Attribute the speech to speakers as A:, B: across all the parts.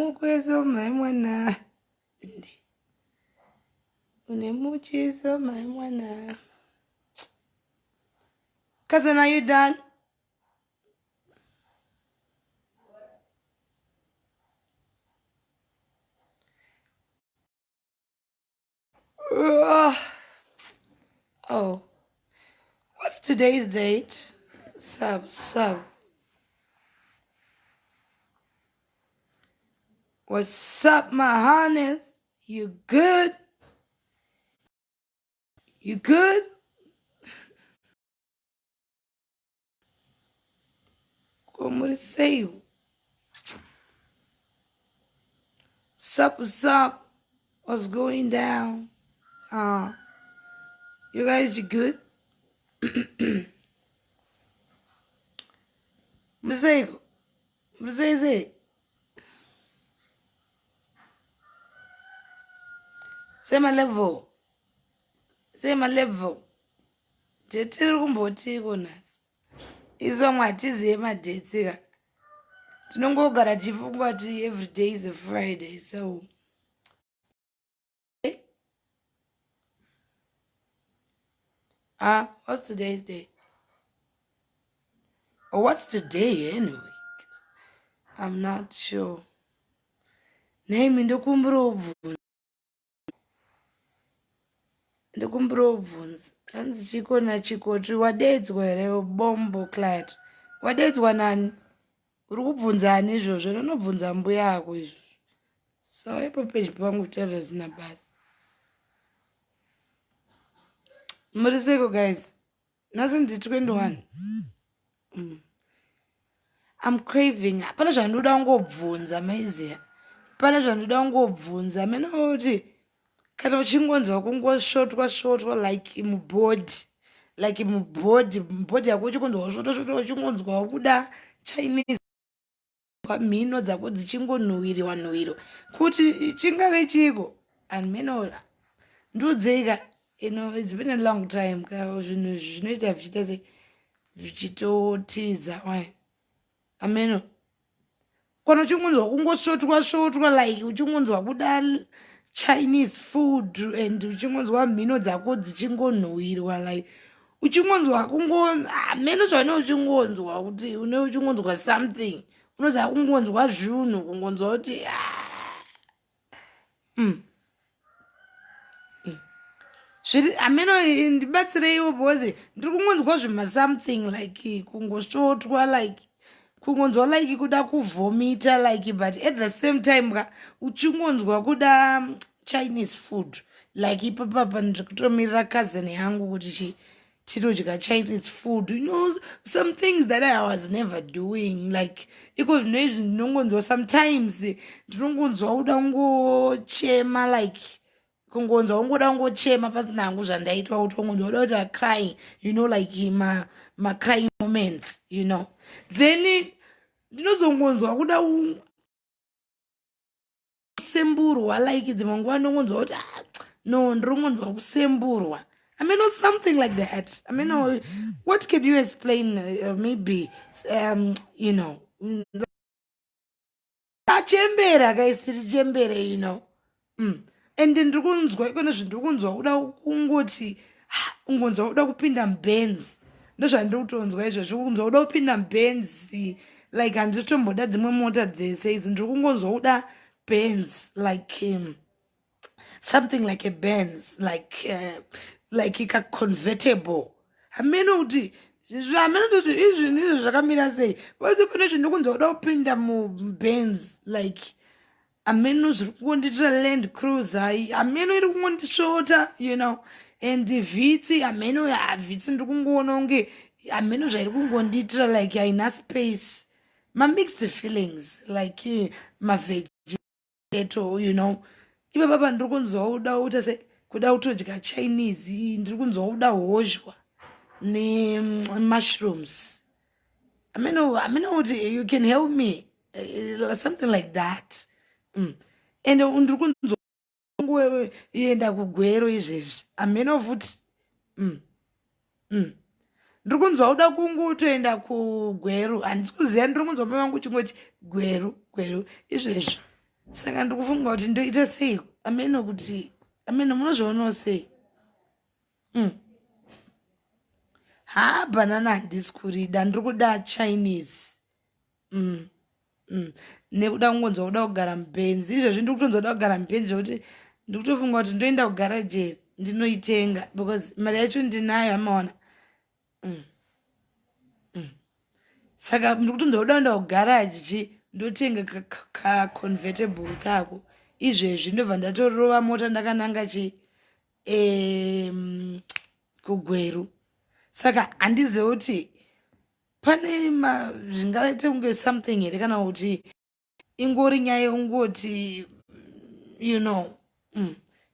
A: mukweso mai mwana. Une muchiso mai mwana. Cousin, are you done? Oh, what's today's date? Sub, sub. What's up, my honeys? You good? You good? Ko muri sei? What's up, what's up? What's going down? You guys, you good? Muri Muri sei sei? Sema level. Sema level. Tiri kumbotiko nhasi. Isu vamwe hatizive madhetsi ka. Tinongogara tichifunga kuti every day is a Friday. So ah, what's today's day? Or what's today anyway? I'm not sure. Name ndokumbira ubvunza. Ndokumbira ubvunza. Hanzi chiko nachikoti wadeedzwa here bombo Clyde? Wadeedzwa nani? Uri kubvunza ani izvozvo? Unonobvunza mbuya ako izvozvo. So ipo page pangu kutaura zina basa. Muri seiko guys? Nhasi ndi 21. I'm craving. Pane zvandoda kungobvunza maiziya. Pane zvandoda kungobvunza. Amene kuti kana uchingonzwa kungosvotwa svotwa like mubhodhi. Like mubhodhi, mubhodhi yako uchingonzwa svotwa svotwa uchingonzwa kuda Chinese mhino dzako dzichingonhuwiriwa nhuwiriwa kuti chingave chiko and mheno ndiudzei you know it's been a long time ka zvinhu zvinoita zvichiita sei zvichitotiza why ameno kana uchingonzwa kungosvotwa svotwa like uchingonzwa kuda Chinese food and uchingonzwa mhino dzako dzichingonhuwirwa like uchingonzwa kungo hameno zvaune uchingonzwa kuti une uchingonzwa something unoziva kungonzwa zvinhu kungonzwa kuti ah. Zviri hameno ndibatsireiwo because ndiri kungonzwa zvimasomething like kungosvotwa like kungonzwa like kuda kuvhomita like but at the same time ka uchingonzwa kuda Chinese food like ipapapa ndiri kutomirira cousin yangu kuti chi tinodya Chinese food, you know, some things that I was never doing like iko zvino izvi ndinongonzwa sometimes ndinongonzwa kuda kungochema like kungonzwa kungoda kungochema pasina hangu zvandaitwa kuti kungonzwa kuda kuita crying, you know, like ma crying moments, you know. Then ndinozongonzwa kuda kusemburwa like dzimwe nguva ndongonzwa kuti ah, no ndiri kungonzwa kusemburwa. I mean, or something like that. I mean, or, what can you explain? Maybe, you know, achembera guys, tiri chembere, you know. And ndiri kunzwa ikona zvinhu ndiri kunzwa kuda kungoti ungonzwa kuda kupinda muBenz ndozvandiri kutonzwa izvozvo kunzwa kuda kupinda muBenz like handitomboda dzimwe mota dzese idzi ndiri kungonzwa kuda Benz like something like a Benz like ika convertible hameno kuti hameno kuti izvinhu izvi zvakamira sei vose pane zvinhu kunzwa kuda kupinda muBenz like hameno zviri kungondiitira Land Cruiser hameno iri kungondisvota, you know, and Vitz hameno Vitz ndiri kungoona kunge hameno zvairi kungondiitira like haina space mamixed feelings like mavhegeto, you know. Ipa papa ndiri kunzwa kuda kuita se kuda kutodya Chinese ndiri kunzwa kuda hozhwa nemushrooms hameno kuti you can help me something like that. And ndiri kunzwa enda kugwero izvezvi hameno futi Ndiri kunzwa kuda kungotoenda kugweru handisi kuziva ndiri kunzwa mai vangu chingoti gweru gweru izvezvi. Saka ndiri kufunga kuti ndoita sei ameno kuti ameno munozvionawo sei. Haa banana handisi kurida ndiri kuda Chinese. Nekuda kungonzwa kuda kugara mubenzi izvozvi ndiri kutonzwa kuda kugara mubenzi zvekuti ndiri kutofunga kuti ndoenda kugaraji ndinoitenga because mari yacho ndinayo amaona. Saka ndiri kutonzwa kuda kuenda kugaraji chi ndotenga kaconvertible kako izvezvi ndobva ndatorova mota ndakananga chi kuGweru. Saka handizivi kuti pane zvingaite kunge something here kana kuti ingori nyaya yekungoti you know.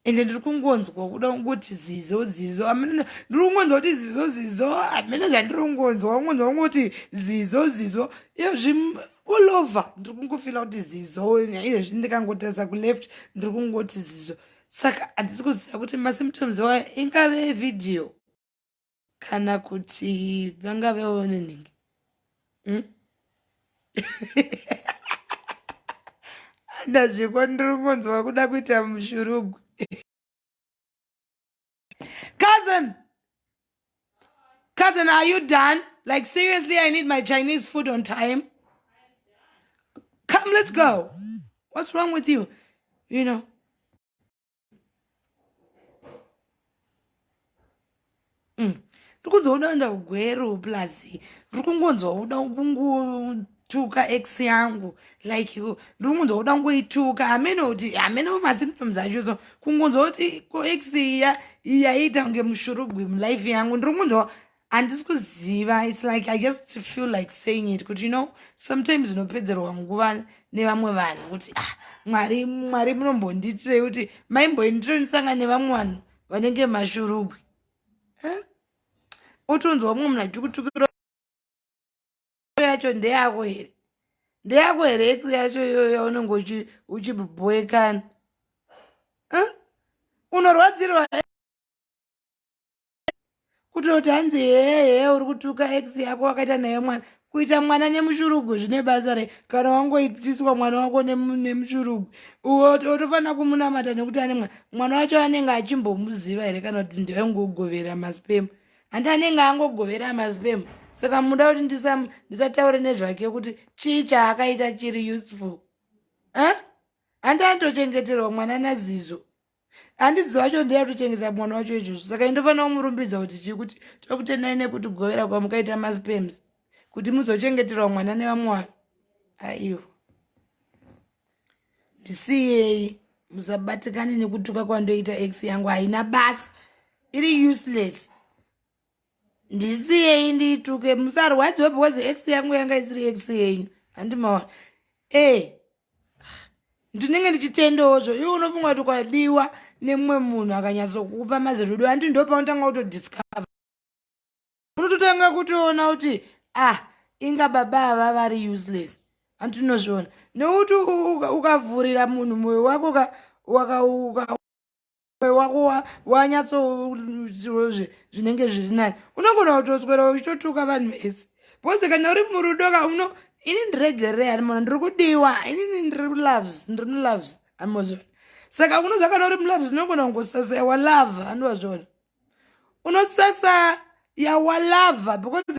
A: Ende ndiri kungonzwa kuda kungoti zizo zizo amene ndiri kungonzwa kuti zizo zizo amene zvandiri kungonzwa kungonzwa kungoti zizo zizo iyozvi all over ndiri kungofila kuti zizo iyozvi ndikangotarisa kuleft ndiri kungoti zizo. Saka handisi kuziva kuti masymptoms wayo ingave video kana kuti vangavewo nenhingi. Ndazvikwa ndiri kungonzwa kuda kuita mushurugwi. Cousin! Cousin, are you done? Like seriously, I need my Chinese food on time. Come, let's go. What's wrong with you? You know. Ndiri kunzwa kuda kuenda kuGweru plus ndiri kungonzwa kuda kungotuka ex yangu like ndiri kungonzwa kuda kungoituka hameno kuti hameno masymptoms acho so kungonzwa kuti ko ex iya yaita kunge mushurugwi mulife yangu ndiri kungonzwa handisi kuziva. It's like I just feel like saying it kuti you know sometimes unopedzerwa nguva nevamwe vanhu kuti ah, Mwari Mwari munombondiitirei kuti maimbondironisanga nevamwe vanhu vanenge mashurugwi. Otonzwa mumwe munhu achikutukira yacho ndeyako here ndeyako here ex yacho iyoyo yaunenge uchibhoekana. Unorwadzirwa kutoti hanzi hehe uri kutuka ex yako wakaita naye mwana. Kuita mwana nemushurugwi zvine basa rei kana wangoitiswa mwana wako nemushurugwi otofanira kumunamata nekuti ane mwana. Mwana wacho anenge achimbomuziva here kana kuti ndewangogovera maspem? Handi anenge angogovera maspem. Saka muda kuti ndisataure nezvake kuti chii chaakaita chiri useful? Handi anotochengeterwa mwana naZizo. Handizi wacho ndiye atochengeta mwana wacho izvozvo. Saka indofanira kumurumbidza kuti chii kuti tokutendai nekutigovera kwamukaita maspems kuti muzochengeterwa mwana nevamwe vanhu. Aiwa. Ndisiyei musabatikane nekutuka kwandoita ex yangu haina basa. Iri useless. Ndisiyei ndiituke musarwadziwe because ex yangu yanga isiri ex yenyu. Handimaona. Ndinenge ndichitendawo zvo iwe unofunga kuti ukadiwa nemumwe munhu akanyatsokupa mazirudo handi ndo paunotanga kutodiscover unototanga kutoona kuti ah inga baba ava vari useless. Handi unozviona nekuti ukavhurira munhu mwoyo wako mwoyo wako wanyatsozve zvinenge zviri nani unogona kutoswera uchitotuka vanhu vese because kana uri murudo ka uno ini ndiregerere ani mona ndiri kudiwa inini ndiri loves ndiri muloves amozvona. Saka unoziva kana uri muloves unogona kungosasa yawalava andiwazvona unosasa yawalava because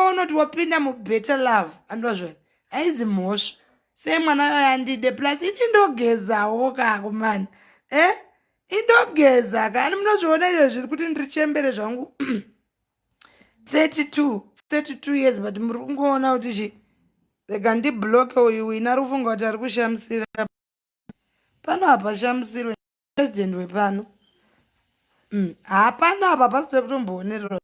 A: unoti wapinda mubetter love andiwazvona haizi mhosva sei mwana wayo andide plus ini ndogezawo kakumana indogeza ka ani munozviona izvezvi kuti ndiri chembere zvangu 32 years but muri kungoona kuti chi rega ndibloke uyu wina ari kufunga kuti ari kushamisira pano hapashamisirwe president wepano. Hapana apa pasi pekutomboonererwa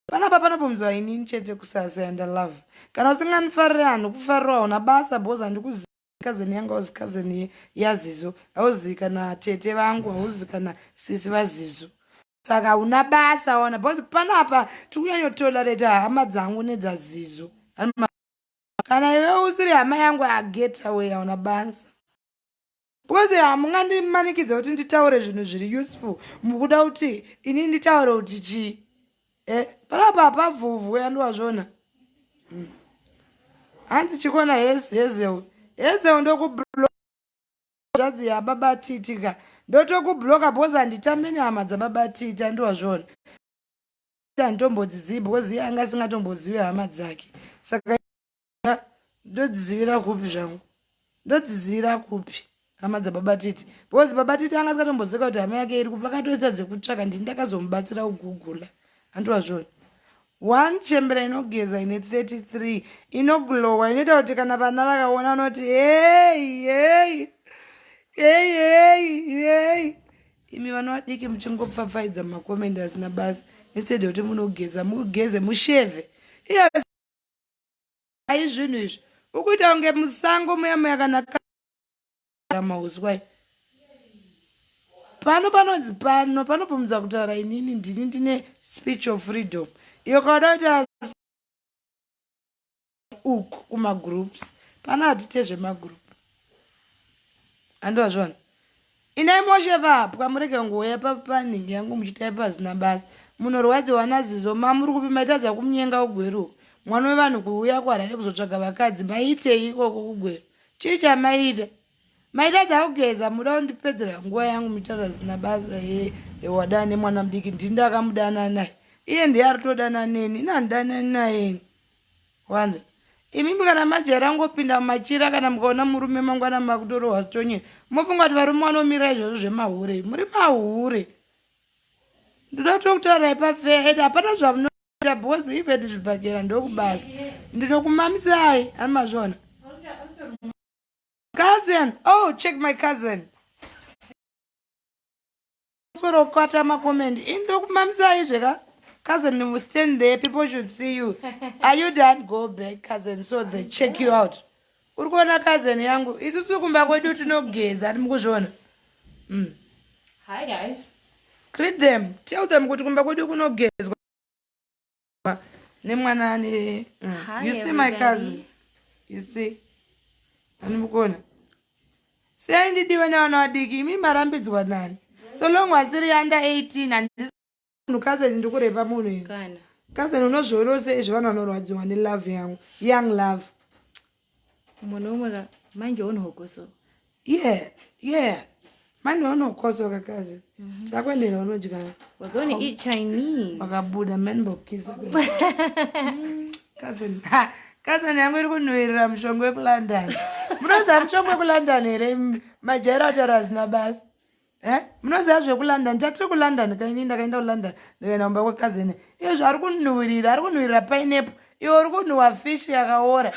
A: panapa panobvunzwa inini chete kusasa and love. Kana usinganifariri hanhu kufarirwa hauna basa because handikuzivi cousin yangu hauzi cousin yaZizo hauzi kana tete vangu hauzi kana sisi vaZizo. Saka hauna basa wana because panapa tiri kunyanyotolerata hama dzangu nedzaZizo. Kana iwe usiri hama yangu get away hauna basa. Because hamungandimanikidza kuti nditaure zvinhu zviri useful mukuda kuti ini nditaure kuti chii. Panapa hapavhuvhu yandiwazvona. Hanzi chikona hezel Ese ndokublock hanzvadzi yababa Titi ka. Ndotokubloka because handitambe nehama dzababa Titi, andiwazvona. Handitombodzizivi because iye anga asingatombozivi hama dzake. Saka ndodzizivira kupi zvangu? Ndodzizivira kupi hama dzababa Titi? Because baba Titi anga asingatomboziva kuti hama yake iri kupi, akatoita dzekutsvaka, ndini ndakazomubatsira kugugula. Andiwazvona. One chembera inogeza ine 33 inoglowa inoita kuti kana vana vakaona vanoti hey hey hey hey hey. Imi vana vadiki muchingopfapfaidza makomendi asina basa instead yekuti munogeza mugeze mushevhe. Iya ai zvinhu izvi ukuita kunge musango muya muya kana mauswa pano panonzi pano panobvumidza kutaura inini ndini ndine speech of freedom iyo kauda kuita uku kumagroups pano hatite zvemagroup andovazvona inai moshe vapwa murege ngouya panhingi yangu muchitaipa zina basa munorwadziwa nazizo mamuri kupi maitadza kumunyenga ugweru mwana wevanhu kuuya kuharare kuzotsvaga vakadzi maiitei ikoko kugweru chii chamaita maitadza kugeza muda kundipedzera nguva yangu mitaura zina basa ye wadana nemwana mudiki ndini ndakamudana naye iye ndiye ari todana neni ini handidanani naye wanza imimi kana majaira angopinda mumachira kana mukaona murume mangwana makutorohwa zitonye mofunga kuti varume vanomira izvozvo zvemahure muri mahure ndoda kutokutaurai pafeya eti hapana zvamunoita because even zvibhakera ndokubasa ndinokumamisai ani mazviona cousin oh check my cousin sorokwata makomendi ini ndokumamisai zveka cousin stand there people should see you are you done go back cousin so they check you out uri kuona cousin yangu isusu kumba kwedu tinogeza ani mukuzviona
B: Hi guys.
A: Greet them, tell them kuti kumba kwedu kunogezwa nemwana ane.
B: Hi,
A: You see my
B: everybody.
A: cousin, you see, ani mukuona siyai ndidiwe nevana vadiki imi marambidzwa nani so long wasiri under 18 handisi munhu cousin ndikurepa munhu ini
B: Kana.
A: Cousin unozviona sei zvevanhu vanorwadziwa nelove yangu, young love?
B: Munhu umwe ka manje unohokoso.
A: Yeah, manje unokosoka cousin, takuendera unodya.
B: We're going to eat Chinese.
A: Wakabuda manimbokisa cousin. Ha, cousin yangu iri kunhuhwirira mushonga wekuLondon. Munoziva mushonga wekuLondon here? Majaira kutaura zina basa. Eh? Munoziva zvekuLondon? Tatiri kuLondon kaini ndakaenda kuLondon ndikaenda kumba kwekazini iyezvo ari kunhuhwirira, ari kunhuhwirira pineapple. Iwe uri kunhuhwa fish yakaora.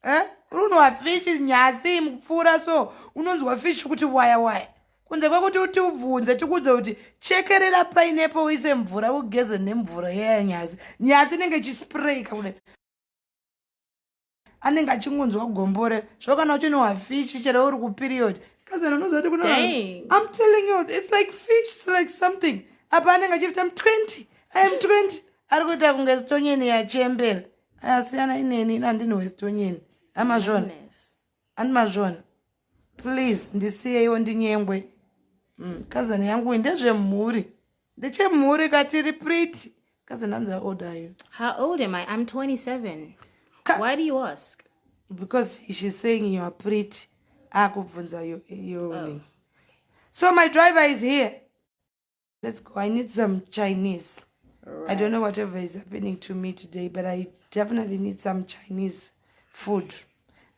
A: Eh? Uri kunhuhwa fish nyasi mukupfuura so unonzwa fish kuti waya waya kunze kwekuti uti ubvunze tikuudze kuti chekerera pineapple uise mvura ugeze nemvura yeya nyasi. Nyasi inenge ichisprayka kudai anenge achingonzwa gombore zvo kana uchinhuhwa fish chero uri kuperiod kazana unoziva kuti kuna
B: Dang.
A: I'm telling you, it's like fish, it's like something. Apa anenge achiti I'm 20, I am 20. Ari kuita kunge stonyeni yachembera. Asiyana ineni, ini handinhuhwe stonyeni. Amazvona.
B: Goodness.
A: Andimazvona. Please, ndisiyeiwo ndinyengwe. Cousin yangu ndezvemhuri. Ndechemhuri katiri pretty. Cousin hanzi how old are you?
B: How old am I? I'm 27. Why do you ask?
A: Because she's saying you are pretty. Akubvunza your name. So my driver is here. Let's go. I need some Chinese. I don't know whatever is happening to me today, but I definitely need some Chinese food.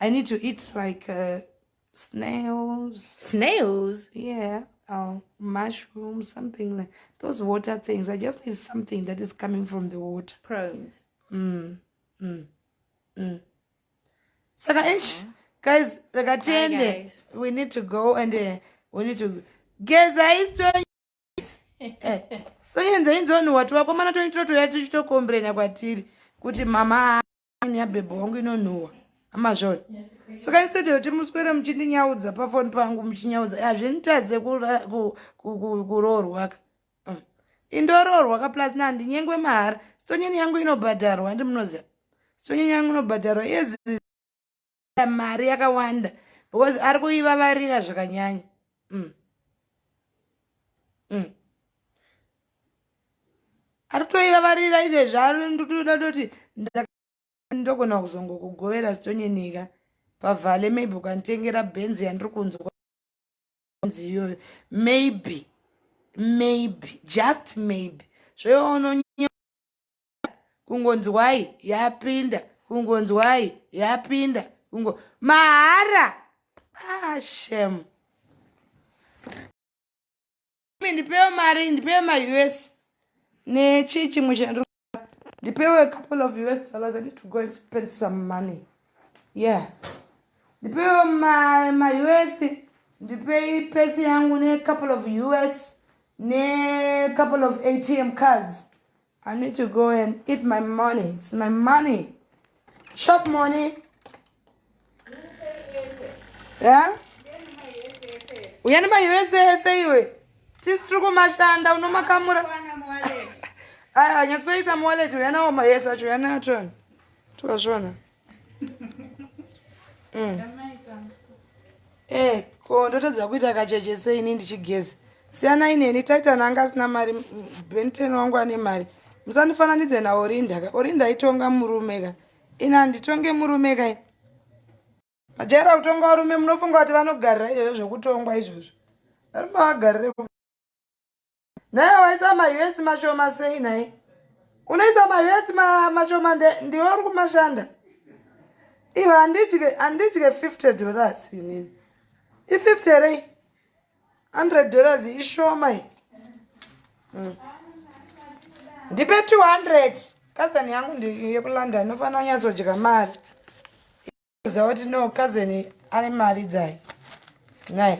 A: I need to eat like snails.
B: Snails?
A: Yeah, mushrooms, something like those water things. I just need something that is coming from the water.
B: Prawns.
A: Saka ish, guys, rega tiende.
B: Guys.
A: We need to go and we need to geza isto. Sonyenza inzonhuhwa tivakomana toitotoya tichitokombrena kwatiri kuti mama yabhebho wangu inonhuhwa amazvona. Saka instead yekuti muswere muchindinyaudza pafoni pangu muchinyaudza hazvinitadze kuroorwa ka. Indoroorwa ka plus nandinyengwe mahara. Stonyeni yangu inobhadharwa handi munoziva. Stonyeni yangu inobhadharwa yezi mari yakawanda because ari kuivavarira zvakanyanya. Ari kutoivavarira izvezvi ari ndikutoda kutoti ndogona kuzongokugovera stonyenika. Pavhale maybe ukanditengera benzi yandiri kunzwa benzi iyoyo maybe maybe just maybe zvoiwa kungonzwai yapinda kungonzwai yapinda kungo mahara ah shem ndipewo mari ndipewo maus nechii chimwe chandiri ndipewo a couple of us dollars i need to go and spend some money yeah ndipewo maus ma ndipei pesi yangu necouple of us necouple of atm cards I need to go and eat my money. It's my money. Shop money. Yeah? Uya nemaUS ese iwe. Tisi tiri kumashanda unomakamura. Aya nyatsoisa muwallet uya nawo maUS acho uya nawo tona. Tukazviona. Mm. Eh, ko ndotadza kuita kacheche sei ini ndichigeza. Siyanai neni Titan anga asina mari Benten wangu ane mari. Musandifananidze naOrinda ka. Orinda aitonga murume ka. Ini handitonge murume ka. Majaira kutonga varume munofunga kuti vanogarira izvozvo zvekutongwa izvozvo. Varume vagarire Naye waisa maUS mashoma sei naye? Unoisa maUS mashoma ndiwe uri kumashanda. Iwe handidye handidye 50 dollars inini. I 50 rei? 100 dollars ishoma iyi. Mm. Ndipe 200. Cousin yangu yekuLondon inofanira kunyatsodya mari. Ziva kuti no cousin ane mari dzai. Nhai.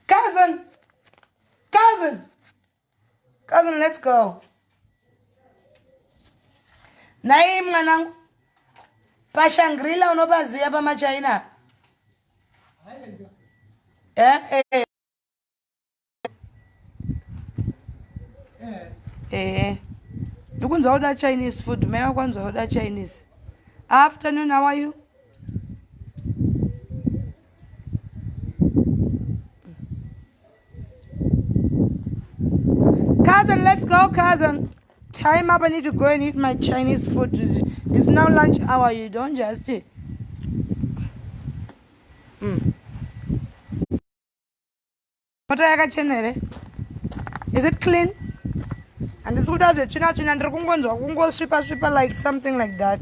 A: Cousin. Cousin. Cousin, let's go. Nhai mwanangu. PaShangrila unopaziya pamaChina? Eh eh. Ehe. Ndikunzwa kuda Chinese food, mai vakwanzwa kuda Chinese. Afternoon, how are you? Cousin, let's go, cousin. Time up, I need to go and eat my Chinese food. It's now lunch hour, you don't just... Mota yakachena here? Is it clean? Handisi kuda zvetsvina tsvina, ndiri kungonzwa kungosvipa svipa like something like that.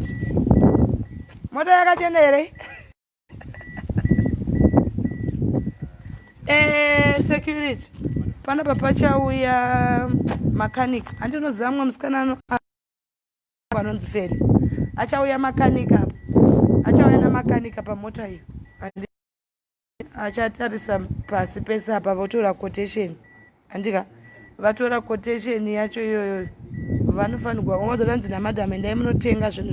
A: Mota yakachena here? Eh, security. Panapa pachauya mechanic. Handi unoziva mumwe musikana anonzi Feli. Achauya mechanic apa. Achauya namakanika pamota iyo. Achatarisa pasi pese apa votora quotation. Handika vatora quotation yacho iyoyo vanofanirwa vanzi namadam endai munotenga zvinhu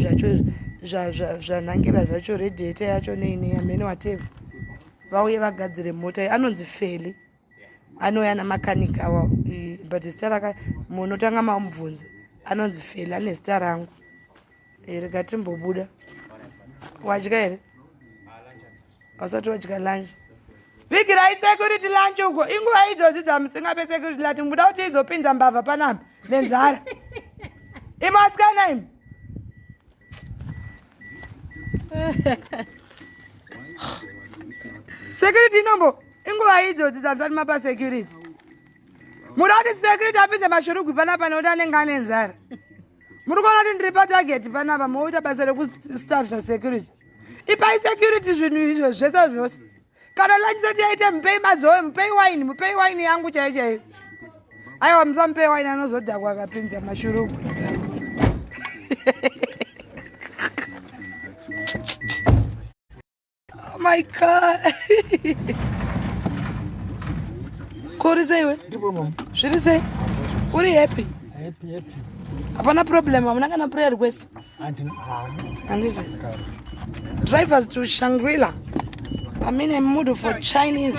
A: zvacho zvanhangira zvacho radiator yacho nei nei amene whatever vauye vagadzire mota iyo. Anonzi Feli anouya namakanika awa but zita raka munotanga mamubvunza anonzi Feli ane zita rangu. Rega timbobuda. Wadya here? Wasati wadya lunch? Vigirai security lunch uko. Inguva idzodzi dzamusingape security lunch muda kuti izopinza mbavha panapa nenzara. Imi asikana imi. Security inombo inguva idzodzi dzamusati mapa security. Muda kuti security apinze mashurugwi panapa nekuti anenge ane nzara. Muri kuona kuti ndiri patarget panapa moita basa rekustaffsa security. Ipai security zvinhu izvo zvese zvose. Kana lunch sati yaita mupei mazowe, mupei wine, mupei wine yangu chaiyo chaiyo. Aiwa musamupei wine anozodhakwa akapinza mashurugwi. Oh my God. Kuri sei we?
C: Ndipo mama.
A: Zviri sei? Uri happy?
C: Happy, happy.
A: Hapana problem, hamuna kana prayer request.
C: Handiti.
A: Drivers to Shangri-La. I'm in a mood for Chinese.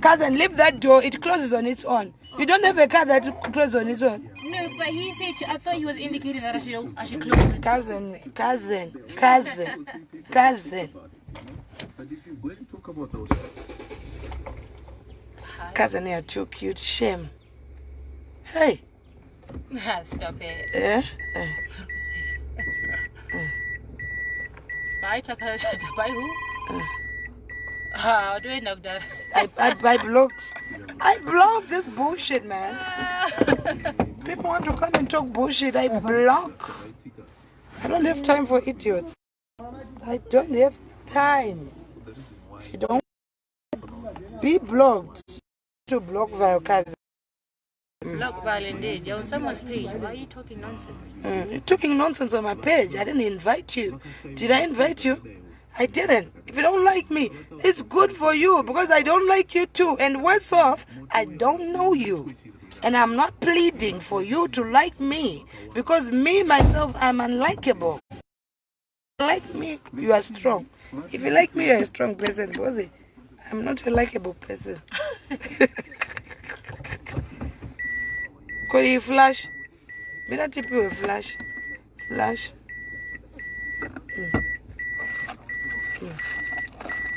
A: Cousin, leave that door. It closes on its own. You don't have a car that closes on its own.
B: No, but he said, I thought he was indicating that I should close it.
A: Cousin, cousin, cousin, cousin.
D: But if you go and talk about those.
A: Cousin, you're too cute. Shame. Hey.
B: Stop it.
A: Eh?
B: Bye. Bye, Taka. Bye, who? Ah, watoenda kudhara.
A: I blocked. I blocked this bullshit, man. People want to come and talk bullshit. I block. I don't have time for idiots. I don't have time. If you don't be blocked to block vakazi.
B: Block Violent. You're on someone's page. Why are you talking nonsense?
A: You're talking nonsense on my page. I didn't invite you. Did I invite you? I didn't. If you don't like me, it's good for you because I don't like you too. And worse off, I don't know you. And I'm not pleading for you to like me because me, myself, I'm unlikable. Like me, you are strong. If you like me, you are a strong person. Because I'm not a likable person. Ko iyi flash. Mira tipiwe flash. Flash.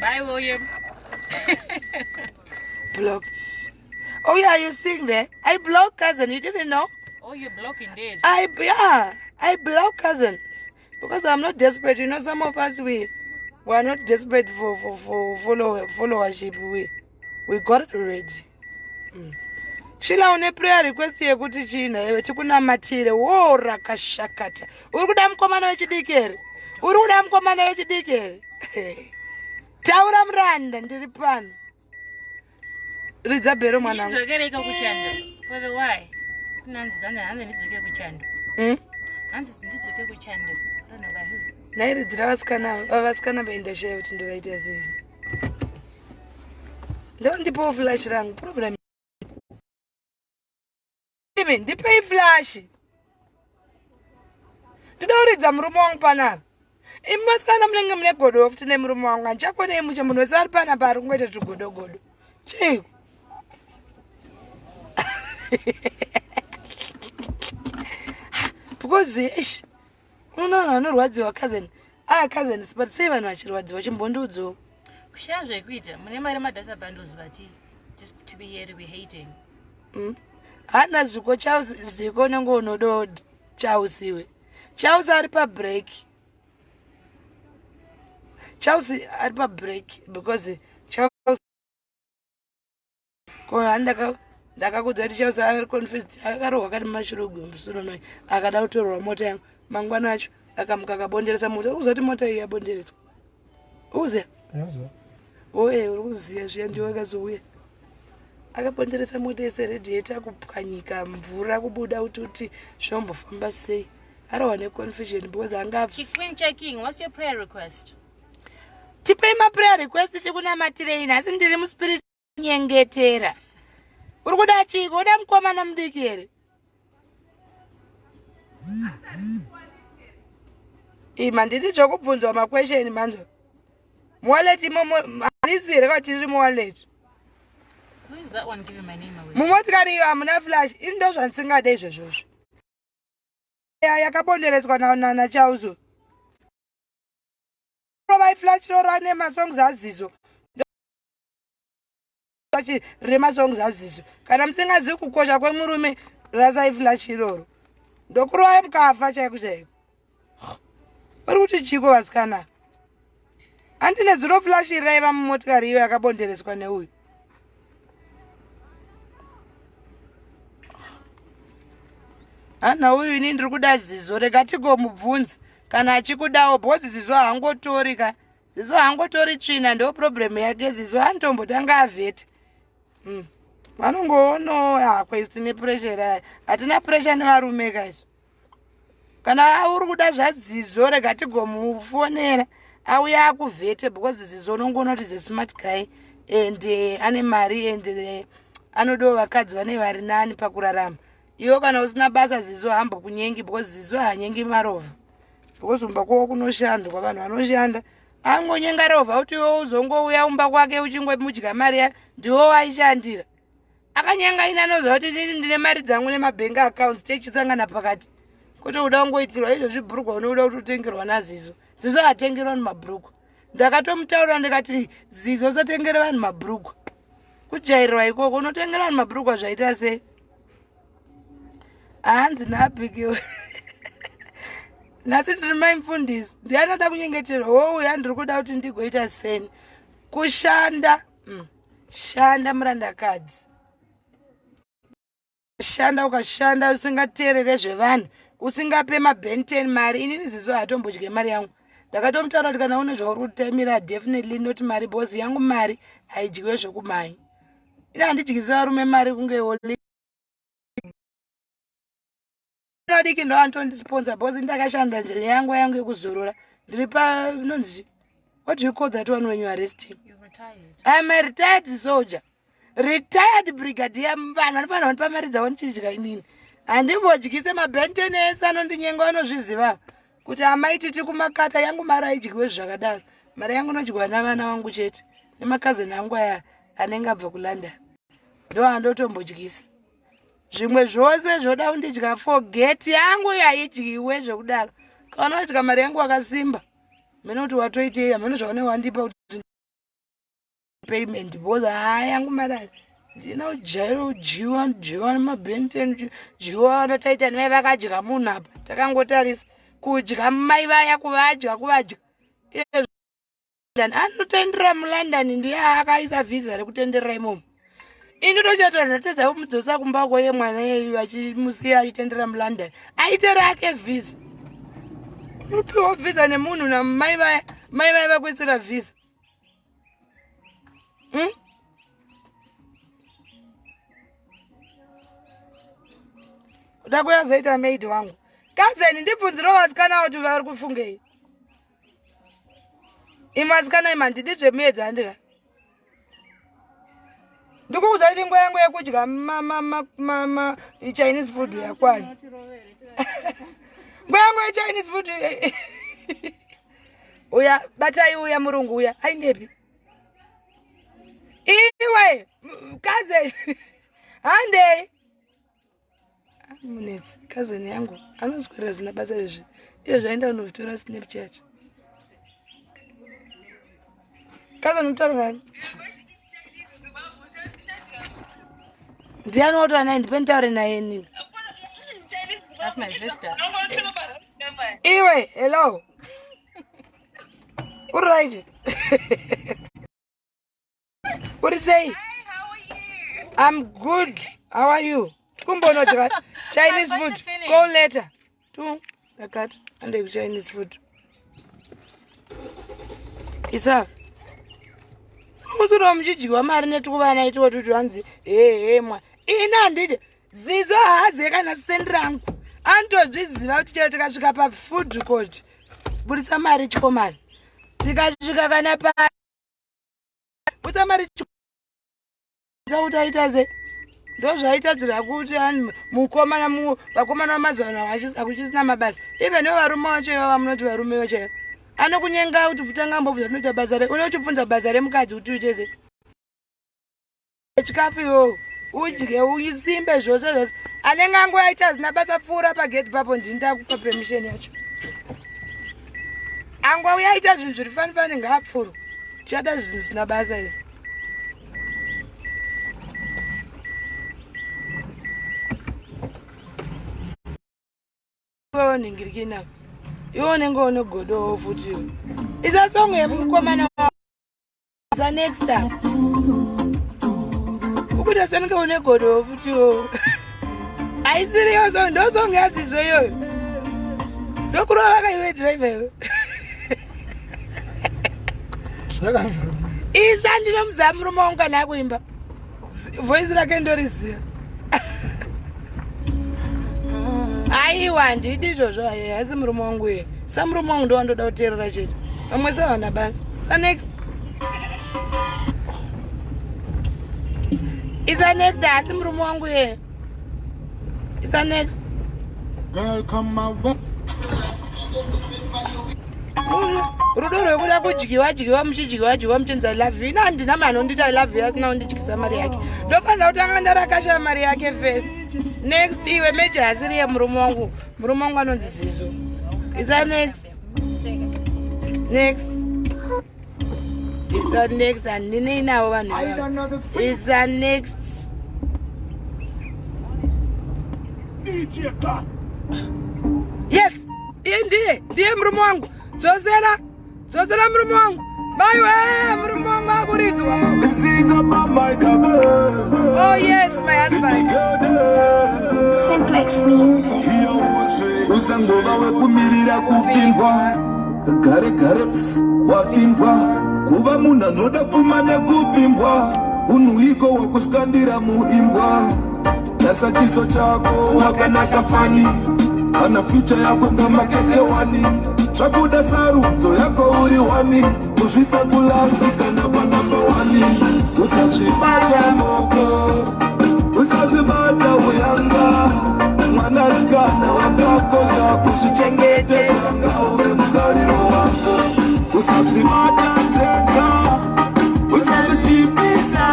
B: Bye, William.
A: Blocked. Oh yeah, you sing there. I blocked cousin. You didn't know?
B: Oh, you're blocking dead.
A: I block cousin because I'm not desperate. You know, some of us we are not desperate for followership. We got it already. Shila, une prayer request yekuti chii iwe tikunamatire wo rakashakata. Uri kuda mukomana wechidiki here? Uri kuda mukomana wechidiki here? Taura muranda, ndiri pano. Ridza bhero mwanangu.
B: Ndidzokereka kuchando. For the why? Nanzi dzana hanzi ndidzoke kuchando. Hanzi ndidzoke kuchando. I don't know by who.
A: Nairidzira vasikana, vasikana vaindashaya kuti ndovaita sei. Ndo ndipowo flash rangu. Problem imi, ndipei flash, ndoda kuridza murume wangu panapa. Imi vasikana munenge mune godo futi nemurume wangu, handichakonei muche. Munhu wese ari panapa ari kungoita tugodogodo chiiko? Because ish, unoona vanhu vanorwadziwa, cousin, ah cousins, but sei vanhu vachirwadziwa? Chimbondiudzawo.
B: Kushaya zvekuita. Mune mari madata bundles, but just to be here to be hating.
A: Hana zviko ziko unenge unodo chausiwe. Chausi ari pabreak. Chausi ari pabreak because Chausi ko handaka ndakakudza kuti Chausi ari confused, akarohwa kati mashurugwi musununoi, akada kutorwa mota yangu. Mangwana acho akamuka akabonderesa mota. Ukuziva kuti mota iyi yabondereswa? Ukuziva?
C: Ndinoziva.
A: Oye, uri kuziva zviya, ndiwe akazouya akabonderesa mota yese, radiator kupwanyika, mvura kubuda, kuti zvombofamba sei. Arohwa neconfusion because anga
B: Queen checking. What's your prayer request?
A: Tipei maprayer request tikunamatirei. Nhasi ndiri muspirit nyengetera. Uri kuda chiko? Uda mukomana mudiki here? Ima, ndidi zvokubvunzwa maquestion manzo. Muwallet imomo handisi here kuti riri muwallet?
B: Who's that one giving my name away?
A: Mumotikari iyo hamuna flash? Ini ndo zvandisingade izvozvozvo. Yakabondereswa nachauzo. Rovai flash rora nemasongs azizo remasongs azizo. Kana musingazivi kukosha kwemurume, rasai flash iroro, ndokurovai mukafa chaiko chaiko. Uri kuti chiko vasikana? Handine zuro flash raiva mumotikari iyo yakabondereswa neuyu. Hana uyu, ini ndiri kuda zizo. Rega tigomubvunza kana achikudawo, because zizo haangotori ka, zizo haangotori tsvina, ndo problem yake. Zizo anotombotanga avheta. Vanongoono hakwesi tine pressure aya, hatina pressure nevarume kaiso. Kana uri kuda zvazizo, rega tigomufonera auya akuvhete, because zizo unongoona kuti zesmart guy and ane mari and anodawo vakadzi vane vari nani pakurarama. Iwo kana usina basa, zizo hambokunyengi, because zizo hanyengi marovha, because umba kwavo kunoshandwa, vanhu vanoshanda. Angonyenga rovha kuti iwe uzongouya umba kwake uchingomudya mari yake, ndiwo waishandira. Akanyenga ini anoziva kuti inini ndine mari dzangu nemabhengi accounts, techisangana pakati. Kwete kuda kungoitirwa izvozvi bhurugwa unoda kuti utengerwa nazizo. Zizo hatengerwa vanhu mabhurugwa. Ndakatomutaurira ndikati, "Zizo, usatengere vanhu mabhurugwa." Kujairirwa ikoko, unotengera vanhu mabhurugwa zvaita sei? Hanzi naAbigail. Nhasi ndiri mai mufundisi, ndiani ada kunyengeterwa? Wouya, ndiri kuda kuti ndigoita seni kushanda. Shanda murandakadzi, shanda. Ukashanda usingateerere zvevanhu, usingape mabenten mari. Inini ziso hatombodye mari yangu. Ndakatomutaura kuti kana une zvauri kutemira, definitely not mari, because yangu mari haidyiwe zvokumai. Ine handidyisi varume mari kunge diki ndo anotondisponsa, because ndakashanda njira yangu yangu yekuzorora. Ndiri pa nonzi, what do you call that one when you are resting? I'm a retired soldier, retired brigadier. Vanhu vanofanira kundipa mari dzavo ndichidya. Inini handimbodyise mabhenteni ese anondinyenga, vanozviziva kuti amaititi kumakata yangu mari aidyiwe zvakadaro. Mari yangu inodyiwa navana vangu chete nemakazeni angu aya anenge abva kuLondon, ndo andotombodyisa. Zvimwe zvose zvoda kundidya, forget. Yangu haidyiwe zvekudaro. Kana wadya mari yangu wakasimba, mene kuti watoitei, hamene zvaune wandipa kuti payment, because haa, yangu mari ndina ujairo udyiwa dyiwa nemabhenten dyiwa. Vanotaita nemai vakadya munhu apa, takangotarisa kudya mai vaya, kuvadya kuvadya. Anotendera muLondon, ndiye akaisa vhisa rekutenderera imomo. Ini ndochatora ndatedza kumudzosa kumba kwoye mwana yeyu, achimusiya achitendera muLondon, aite rake vhisa. Unopiwa vhisa nemunhu namai vaya, mai vaya vakuisira vhisa, Kuda kuyazoita maid wangu kazeni. Ndibvunziro vasikana kuti vari kufungei. Imwe asikana imi, handidi zvemuedza, handika ndikuudza kuti nguva yangu yekudya Chinese food yakwana. Nguva yangu yeChinese food uya, batai uya murungu uya aindepi? Iwe kaze, handei munetsi. Kazeni yangu anoswera zina basa izvi, iye zvaenda kunozvitora Snapchat. Kazeni, utaura nani? Ndiani wataura naye? Ndipe nditaure naye nini.
B: That's my sister.
A: Iwe, hello, uri right? Uri sei? I'm good, how are you? Tikumbonodya Chinese food. Call later. Tu ndakati andei kuChinese food. Isa musuro muchidyiwa mari netukuvana itiwo tuti hanzi hehemwa. Ini handidye. Zizo haazive kana sendi rangu, anotozviziva kuti chero tikasvika pafood court, budisa mari chikomani, tikasvika kana pa budisa mari kuti aita se ndozvaitadzira kuti mukomana, vakomana vamazuva ano hakuchisina mabasa. Even varume vacho ivava munoti varume vacho anokunyenga kuti kutanga ambobvunza tinoita basa re une uchibvunza basa remukadzi kuti uite se chikafu iwowo udye usimbe zvose zvose. Anenge angoaita zina basa, pfuura pagedhi papo, ndini ndakupa permission yacho. Angouya aita zvinhu zviri fani fani, ngaapfurwe. Tichada zvinhu zvisina basa izvi. Iwewo ningirikina, iwe unenge une godowo futi iwe. Isa song yemukomana sa next time ukuita senenge une godowo futi iwowo. Haisiriyo song, ndo song yazizo iyoyo. Ndokurova kaiwe driver iwe. Isa, ndinomuziva murume wangu kana akuimba, voice rake ndoriziva. Aiwa, handidi izvozvo, haisi murume wangu iye. Samurume wangu ndowandoda kuteerera chete, vamwe savana basa. Sa next, isa next, haasi murume wangu iye. Isa next.
C: Girl, come my way.
A: Rudo rwekuda kudyiwa dyiwa, muchidyiwa dyiwa, muchinzi I love you. Ina handina mani onditi I love you asina kundidyisa mari yake. Ndofanira kutanga ndarakasha mari yake first. Next iwe meja, asiriye murume wangu. Murume wangu anonzi Zizo. Isa next, next, isa next. Handinei navo vanhu ivavo. Isa next.
C: DJ Cut.
A: Yes. Iye ndiye, ndiye murume wangu. Dzosera, dzosera murume wangu. Maiwe, murume wangu akuridzwa. Oh yes, my husband.
E: Simplex Music.
F: Usangova wekumirira kupindwa gare gare ps wapimbwa kuva munhu anoda pfuma nekupimbwa unhu iko hwekushkandira muimbwa. Tasa chiso chako wakanaka fani, kana future yako ngamakeke wani, zvakuda sarudzo yako uri wani, kuzvisa kulast kana panamba wani. Usazvibata moko, usazvibata uyanga, mwanasikana wakakosha kuzvichengetedza, ngauve mugariro wako. Usazvibata tsetsa, usazvichipisa,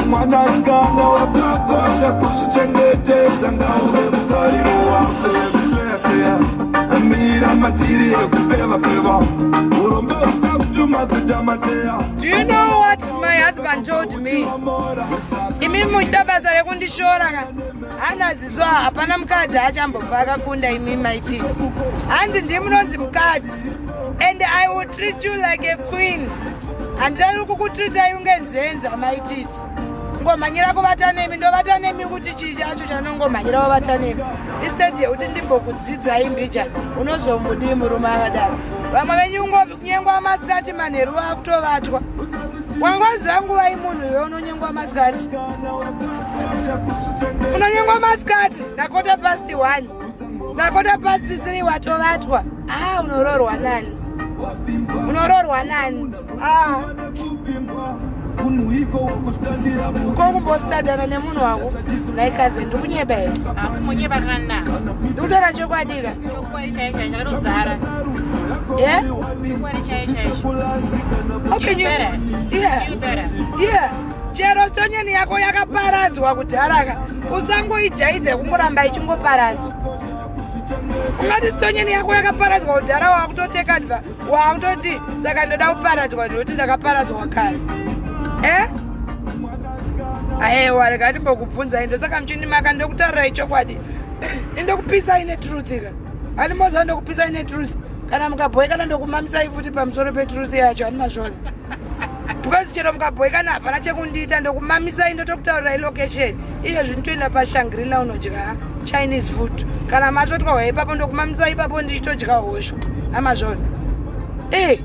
F: mwanasikana wakakosha kuzvichengetedza, ngauve mugariro wako. Mira matiri ekupfeva pfeva, urombo usakutuma kuita mateya.
A: Do you know what my husband told me? Imi muchita basa rekundishora ka. Hanzi hapana mukadzi achambobva akakunda imi maititi. Hanzi ndimi munonzi mukadzi. And I will treat you like a queen. Handidari kukutreatai unge nzenza maititi. Ngomhanyira kuvata nemi, ndovata nemi kuti chii chacho chanongomhanyira wavata nemi. Instead yekuti ndimbokudzidzai mbija, unozomudii murume akadaro? Vamwe venyu ungonyengwa masikati, manheru vakutovatwa. Wangoziva nguva imunhu iwe unonyengwa masikati, unonyengwa masikati na1:15, na3:15 watovatwa. Ah, unoroorwa nani? Unoroorwa nani? Ah, ko kumbositadhana nemunhu wako naikaze, ndikunyeba here?
B: Asi munyeba kana.
A: Ndikutaura chokwadi ka.
B: Chokwadi chaicho chakatozara.
A: Ye.
B: Chokwadi chaicho chaicho.
A: Okay,
B: Do better.
A: Yeah.
B: Do better.
A: Yeah, chero stonyeni yako yakaparadzwa kudharaka, usangoijaidza kungoramba ichingoparadzwa. Ungati stonyeni yako yakaparadzwa kudhara, wakutoteka ndva wakutoti saka ndoda kuparadzwa ndikuti ndakaparadzwa kare. E aiwa, rega ndimbokubvunzai. Ndosaka muchindimaka, ndokutaurirai chokwadi, indokupisai netruth ka. Ani moziva ndokupisai netruth, kana mukabhoikana ndokumamisai futi pamusoro petruth yacho. Ani mazvona? Because chero mukabhoikana hapana chekundiita, ndokumamisai, ndotokutaurirai location. Izvezvi nditoenda paShangrila unodya Chinese food. Kana matotwa ipapo, ndokumamisai ipapo ndichitodya hosho. Amazvona? E,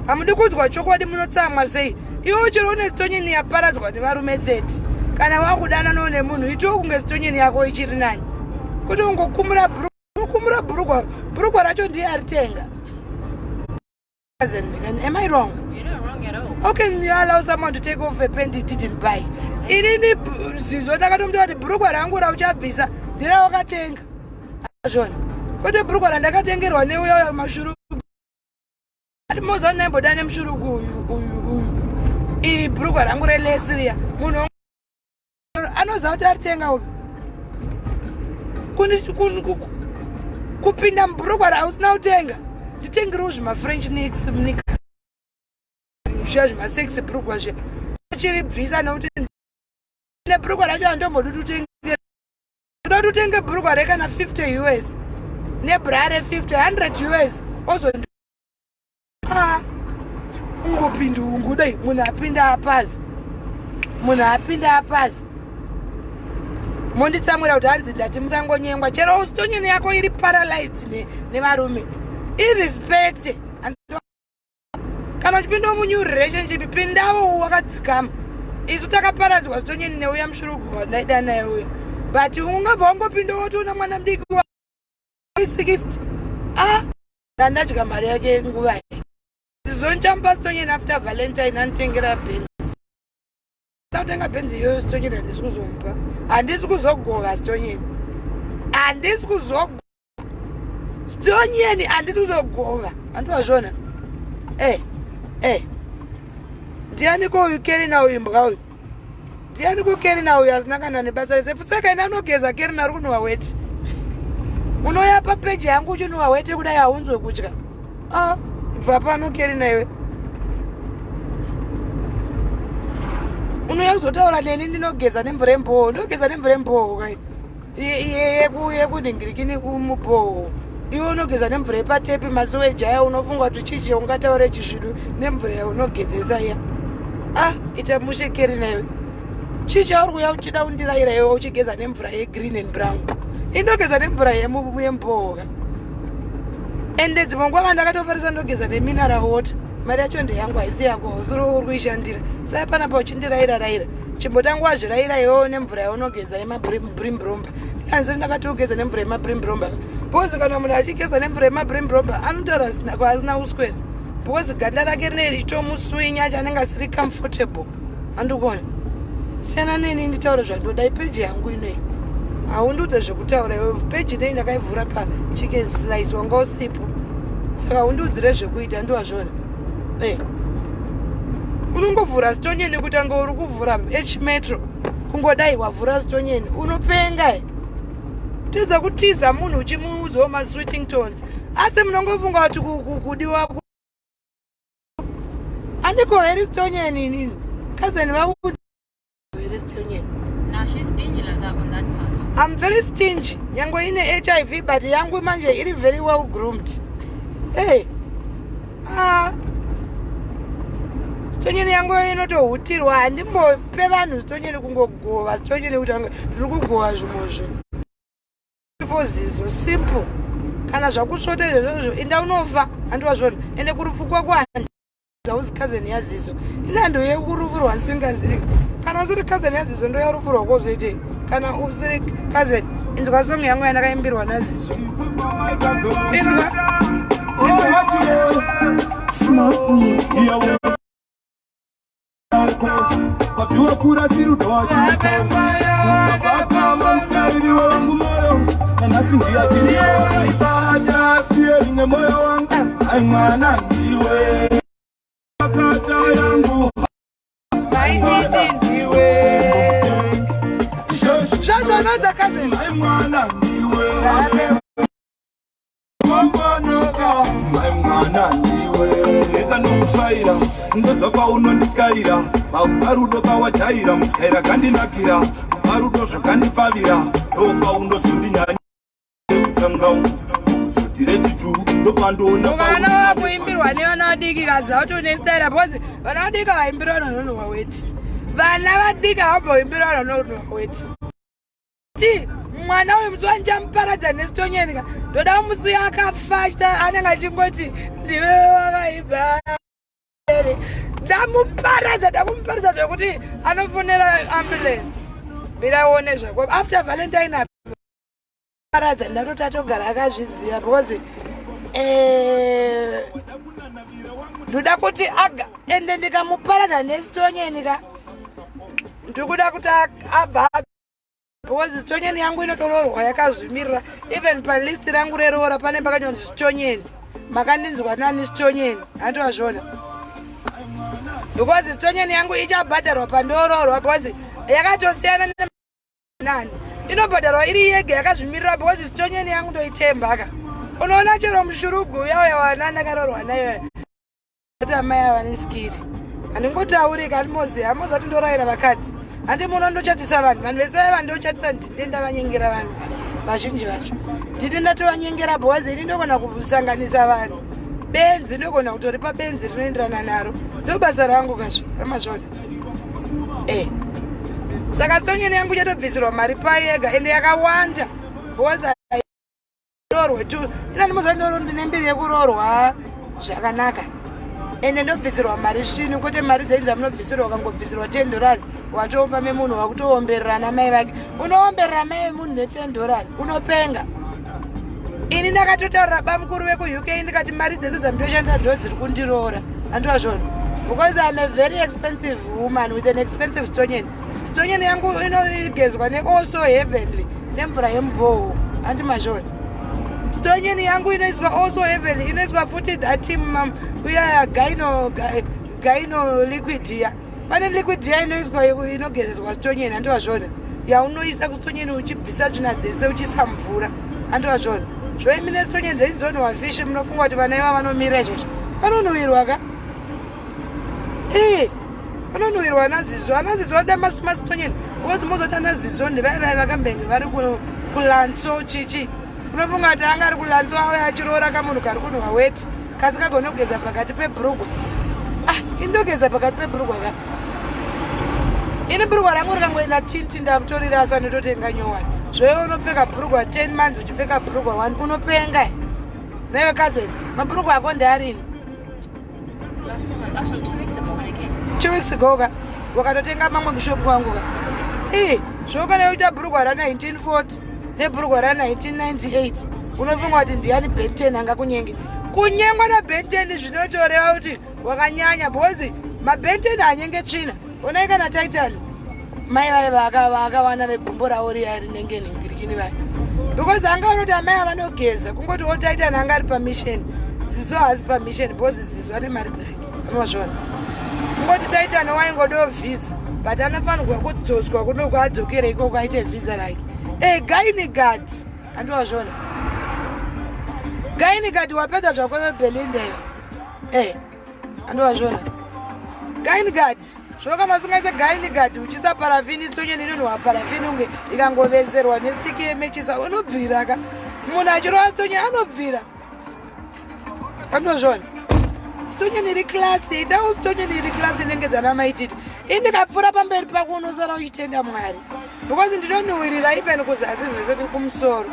A: hamudi kunzwa chokwadi, munotsamwa sei? Iwe chero une stonyeni yaparadzwa nevarume 30, kana wakudananawo nemunhu, itiwo kunge stonyeni yako ichiri nani, kuti ungokumura bhurukwa, unokumura bhurukwa, bhurukwa racho ndiye aritenga. Am I wrong?
B: You're not wrong at all.
A: How can you allow someone to take off a pant he didn't buy? Inini zizo ndakatomuta kuti bhurukwa rangu rauchabvisa nderawakatenga zvona, kwete bhurukwa randakatengerwa neuya mashurugu. Ati moza ndaimboda nemushurugu uyu uyu uyu. Iyi bhurukwa rangu relesi riya, munhu anoziva kuti aritenga uyu. Kupinda mubhurukwa rausina kutenga, nditengerewo zvimafrench nicks nik zviya zvimasexy bhurukwa zviya, chiribvisa nekuti nebhurukwa racho handombodi kuti utenge. Toda kuti utenge bhurukwa rekana 50 US nebra re50 100 US ozo. Ah, ungopinda ungudai, munhu apinda apazi, munhu apinda apazi, monditsamwira kuti hanzi ndati musangonyengwa. Chero stonyeni yako iri paralyzed nevarume, irespect. Kana uchipindawo munew relationship, pindawo wakadzikama. Isu takaparadzwa stonyeni neuya mushurugu wandaida naye uya, but ungabva wangopindawo wotoona mwana mudiki wa 60. Ah, ndandadya mari yake nguva zonichamupa stonyeni after Valentine, anotengera Benz. Sautenga Benz iyoyo, stonyeni handisi kuzomupa, handisi kuzogova stonyeni, handisi kuzogova stonyeni, handisi kuzogova. Handivazvona? Eh, ndianiko uyu Kerina uyu, mbwa uyu? Ndianiko Kerina uyu asina kana nebasa rese? Saka ine anogeza Kerina ari kunhuwa weti. Unoya papeji yangu uchinhuwa weti kudai, haunzwe kutya? Ah, bva pano Kerina iwe. Unouya kuzotaura neni ndinogeza nemvura yemboho, ndogeza nemvura yemboho kai, yekunhingirikini kumubhoho. Iwe unogeza nemvura yepatepi, masuweji aya, unofunga kuti chichi ungataure chisvidu nemvura yaunogezesa iya? Ah, ita mushe keri naiwe. Chii chauri kuya uchida kundirayira iwe uchigeza nemvura yegreen and brown? Indogeza nemvura yemboka. Ende dzimwe nguva ndakatofarisa ndogeza nemineral water. Mari yacho ndeyangu, haisi yako, usiri uri kuishandira. Saka panapa uchindirayira rayira, chimbotanga wazvirayira iwewo nemvura yaunogeza yemabrimbromba. Inanziri ndakati ugeza nemvura yemabrimbromba because kana munhu achigeza nemvura yemabrimbromba anotaura kwaasina kuswera, because ganda rake rinee richitomuswinya, chanenge asiri comfortable. Andikuona, siyana neni nditaure zvandoda. Ipeji yangu inoi, haundiudze zvekutaura iwe. Peji inei ndakaivhura pachicken slice, wanga usipo, saka haundiudzire zvekuita. Ndiwazvona e unongovhura stonyeni kutanga uri kuvhura H Metro, kungodai wavhura stonyeni, unopenga. Tidza kutiza munhu uchimuudzawo masweeting tones, asi munongofunga kuti kudiwa andikoheri stonyeni. Inini kazeni vaudza very stonyeni.
B: Now she's stingy like that on that part.
A: I'm very stingy. Nyange ine HIV, but yangu manje iri very well groomed. Hey. Ah. Stonyeni yangu inotohutirwa, handimbope vanhu stonyeni kungogova stonyeni kuti ndiri kugova zvimwe zvinhu. Zizo simple. Kana zvakusvota izvozvo, inda unofa, handiwazvona. Ende kurufu kwako hausi cousin yaZizo. Ina ndoye kurufu rwandisingazivi. Kana usiri cousin yaZizo, ndoya rufu rwako zvoitei? Kana usiri cousin, inzwa song yangu yandakaimbirwa naZizo. Inzwa.
E: Smoke music.
F: Papiwa kurasi rudo wachikakama mutyairi wangu moyo nanhasi ndiyachiriibata steering nemoyo wangu. Ai mwana ndiwe kata yangu.
A: Maititi ndiwe zvazvanodza cousin.
F: Ai mwana ndiwe Mangwanaka, mai mwana ndiwe neta ndokusvaira, ndodza paunondityaira parudo kawajaira mutyaira kandinakira parudo zvakandipfavira ndopaunozondinyanya kutanga kuzoti rechitu ndopandoona.
A: Vana vakuimbirwa nevana vadiki kaziva kuti une staira, because vana vadiki vaimbirwa vanonhuhwa weti. Vana vadiki havamboimbirwa vanonhuhwa weti. Ti mwana uyu musi wandichamuparadza nesitonyeni, ndoda kumusiya akafa, anenge achingoti ndive wakaibva. Ndamuparadza, ndakumuparadza zvekuti anofonera ambulance. Miraone zvako after Valentine paradza, ndatoti atogara akazviziva because ndoda kuti aga ende ndikamuparadza nesitonyeni ka, ndikuda kuti abva because stonyeni yangu inotororwa yakazvimirira. Even palist rangu reroora pane pakanyanzi stonyeni. Makandinzwa nani? Stonyeni, handivazvona, because stonyeni yangu ichabhadharwa pandororwa, because yakatosiyana nani, inobhadharwa iri yega yakazvimirira, because stonyeni yangu ndoitembaka. Unoona chero mushurugu uya uya wana ndakarorwa nayo ati amai ava neskiri, handingotaurika, handimoziva hamozati ndorayira vakadzi. Handi muno ndochatisa vanhu, vanhu vese vaiva ndochatisa, ndinde ndavanyengera vanhu vazhinji vacho, ndini ndatovanyengera, because ini ndogona kusanganisa vanhu. Benzi ndogona kutoripa benzi rinoenderana naro, ndo basa rangu kazvo ramazvona e. Saka stonyeni yangu chatobvisirwa mari pai yega, ende yakawanda because rorwe tu ina ndimoza ndine mbiri yekurorwa zvakanaka, ende ndobvisirwa mari svinu, kwete mari dzainzi amunobvisirwa. Ukangobvisirwa $10 watopa memunhu, wakutoomberera namai vake. Unoomberera mai vemunhu ne$10, unopenga. Ini ndakatotaurira bamukuru vekuUK ndikati mari dzese dzandoshandira ndo dziri kundiroora, handivazvona, because I'm a very expensive woman with an expensive stonyeni. Stonyeni yangu inogezwa neAlso Heavenly nemvura yemubhoho, handi mazvona. Stonyeni yangu inoiswa Also Heavenly, inoiswa futi that uya gaino gaino liquid ya, pane liquid ya inoiswa inogezeswa stonyeni, handivazvona, yaunoisa kustonyeni uchibvisa tsvina dzese uchiisa mvura, handivazvona. Zvoimine stonyeni dzenyu dzonhuhwa fishi, munofunga kuti vana iva vanomira izvozvo? Vanonhuhwirwa ka, ee, vanonhuhwirwa. Anazizo, anazizo vada masitonyeni because mozoti anazizo ndevai vai vakambenge vari kulantso chichi. Unofunga kuti anga ari kulanzwa auya achiroora kamunhu kari kunhuwa weti kasingagone kugeza pakati pebhurugwa. Ah, indogeza pakati pebhurugwa ka. Ini bhurugwa rangu rikangoenda tinti ndakutorirasa ndototenga nyowani. Zvoiwe unopfeka bhurugwa 10 months uchipfeka bhurugwa 1 unopenga. Naiwe cousin, mabhurugwa ako ndearini?
B: Last month, actually 2 weeks ago when I came.
A: 2 weeks ago ka, wakatotenga mamwe kushopu kwangu ka. Ii, zvokana uita bhurugwa ra1940 nebhurugwa ra1998, unofunga kuti ndiani Ben 10 angakunyenge? Kunyengwa naBen 10 zvinotoreva kuti wakanyanya, because maBen 10 anyenge tsvina. Onai kana Titan, mai vai vakawana vegumbo ravo riya rinenge nhingirikini vai, because anga vanoti amai avanogeza. Kungoti wo Titan anga ari pamission, Zizo haasi pamission, because Zizo ane mari dzake, amazvona. Kungoti Titan waingodawo vhisa, but anofanirwa kudzoswa kunoko, adzokere ikoko aite vhisa rake. E Gainigad, andiwazvona Gainigad, wapedza zvako veBelinda iyo. E, andiwazvona Gainigad, zvino kana usingaise Gainigad, uchisa parafini, stonyeni inonhuwa parafini unge ikangoveserwa nestiki yemechisa, unobvira ka. Munhu achirova stonyeni anobvira, andozvona. Stonyeni iri class, itawo stonyeni iri class inenge dzana Maititi. Indikapfuura pamberi pako unosara uchitenda Mwari, because ndinonhuhwirira even kuzasi zvese kumusoro.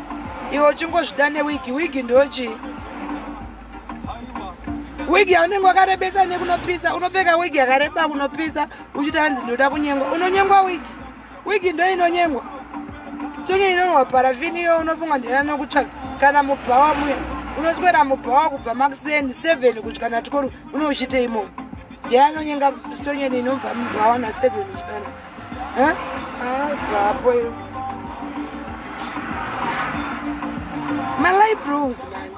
A: Iwe uchingozvida newigi. Wigi ndochii? Wigi yaunenge wakarebesa nekunopisa, unopfeka wigi yakareba kunopisa, uchiti hanzi ndoda kunyengwa. Unonyengwa wigi? Wigi ndo inonyengwa? Stonye inonwa parafini iyo, unofunga ndiyana nokutsvaka kana mubhawa muya? Unoswera mubhawa kubva makuseni 7 kusvika na12, unouchite imomo. Ndiye anonyenga stonyeni inobva mubhawa na7 kusvikana bvapo iyo. Malife rules, man.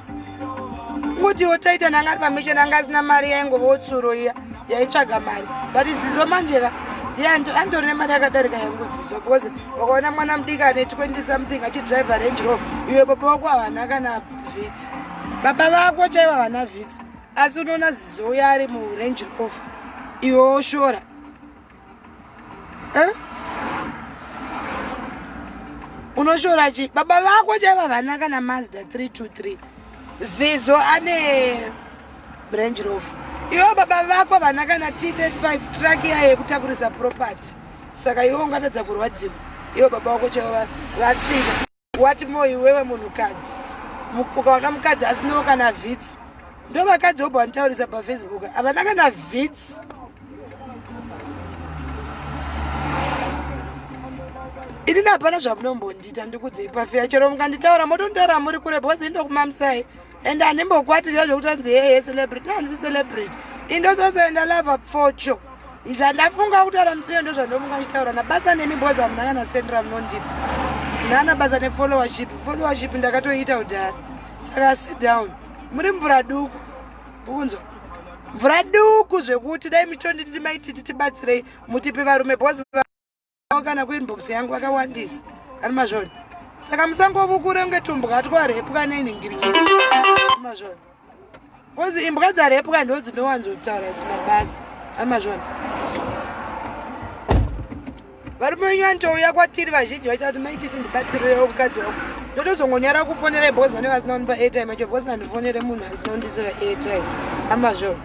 A: Ngutiwo Taita nanga ari pamission, anga asina mari, yaingova tsuro iya yaitsvaga mari. But Zizo manjeka ndiye anditori nemari yakadarika yangu Zizo, because wakaona mwana mudiki ane 20 something achidriva Range Rover, iwe baba wako havana kana Vitz, baba vako chaivo havana Vitz, asi unoona Zizo uya ari muRange Rover, iwe woshora, eh? Unoshora chi baba vako chaivo havana kana Mazda 323, Zizo ane Range Rover, iwe baba vako havana kana T35 truck iya yekutakurisa property. Saka iwe ungatadza kurwadziwa iwe baba vako chaivo vasina? What more iwewe munhukadzi? Ukaona mukadzi asinawo kana Vitz, ndo vakadzi vobva vanotaurisa paFacebook, havana kana Vitz. Inini hapana zvamunombondiita, ndikudzei pafeya. Chero mukanditaura, motonditaura muri kure, because indokumamisai and handimbokwatira zvokuti anzi hehe celebrity. Handisi celebrity, indososenda lava pfocho. Zvandafunga kutaura musiyo ndo zvandofunga ndichitaura nabasa nemi, because hamuna kana sendra munondipa nana basa nefollowership. Followership ndakatoiita kudhara, saka sit down. Muri mvura duku, kunzwa mvura duku zvekuti dai muchitonditi Maititi tibatsirei, mutipe varume, because kana kuinbox yangu vakawandisa ari mazvona. Saka musangovukure kunge tumbwa twarepwa nenhingiriki mazvona, because imbwa dzarepwa ndo dzinowanzotaura zina basa ari mazvona. Varume venyu vanotouya kwatiri vazhinji vaita kuti Maititi ndibatsirirewo mukadzi wako. Ndotozongonyara kufonera because vane vasina kundipa airtime yacho, because nandifonere munhu asina kundisira airtime amazvona.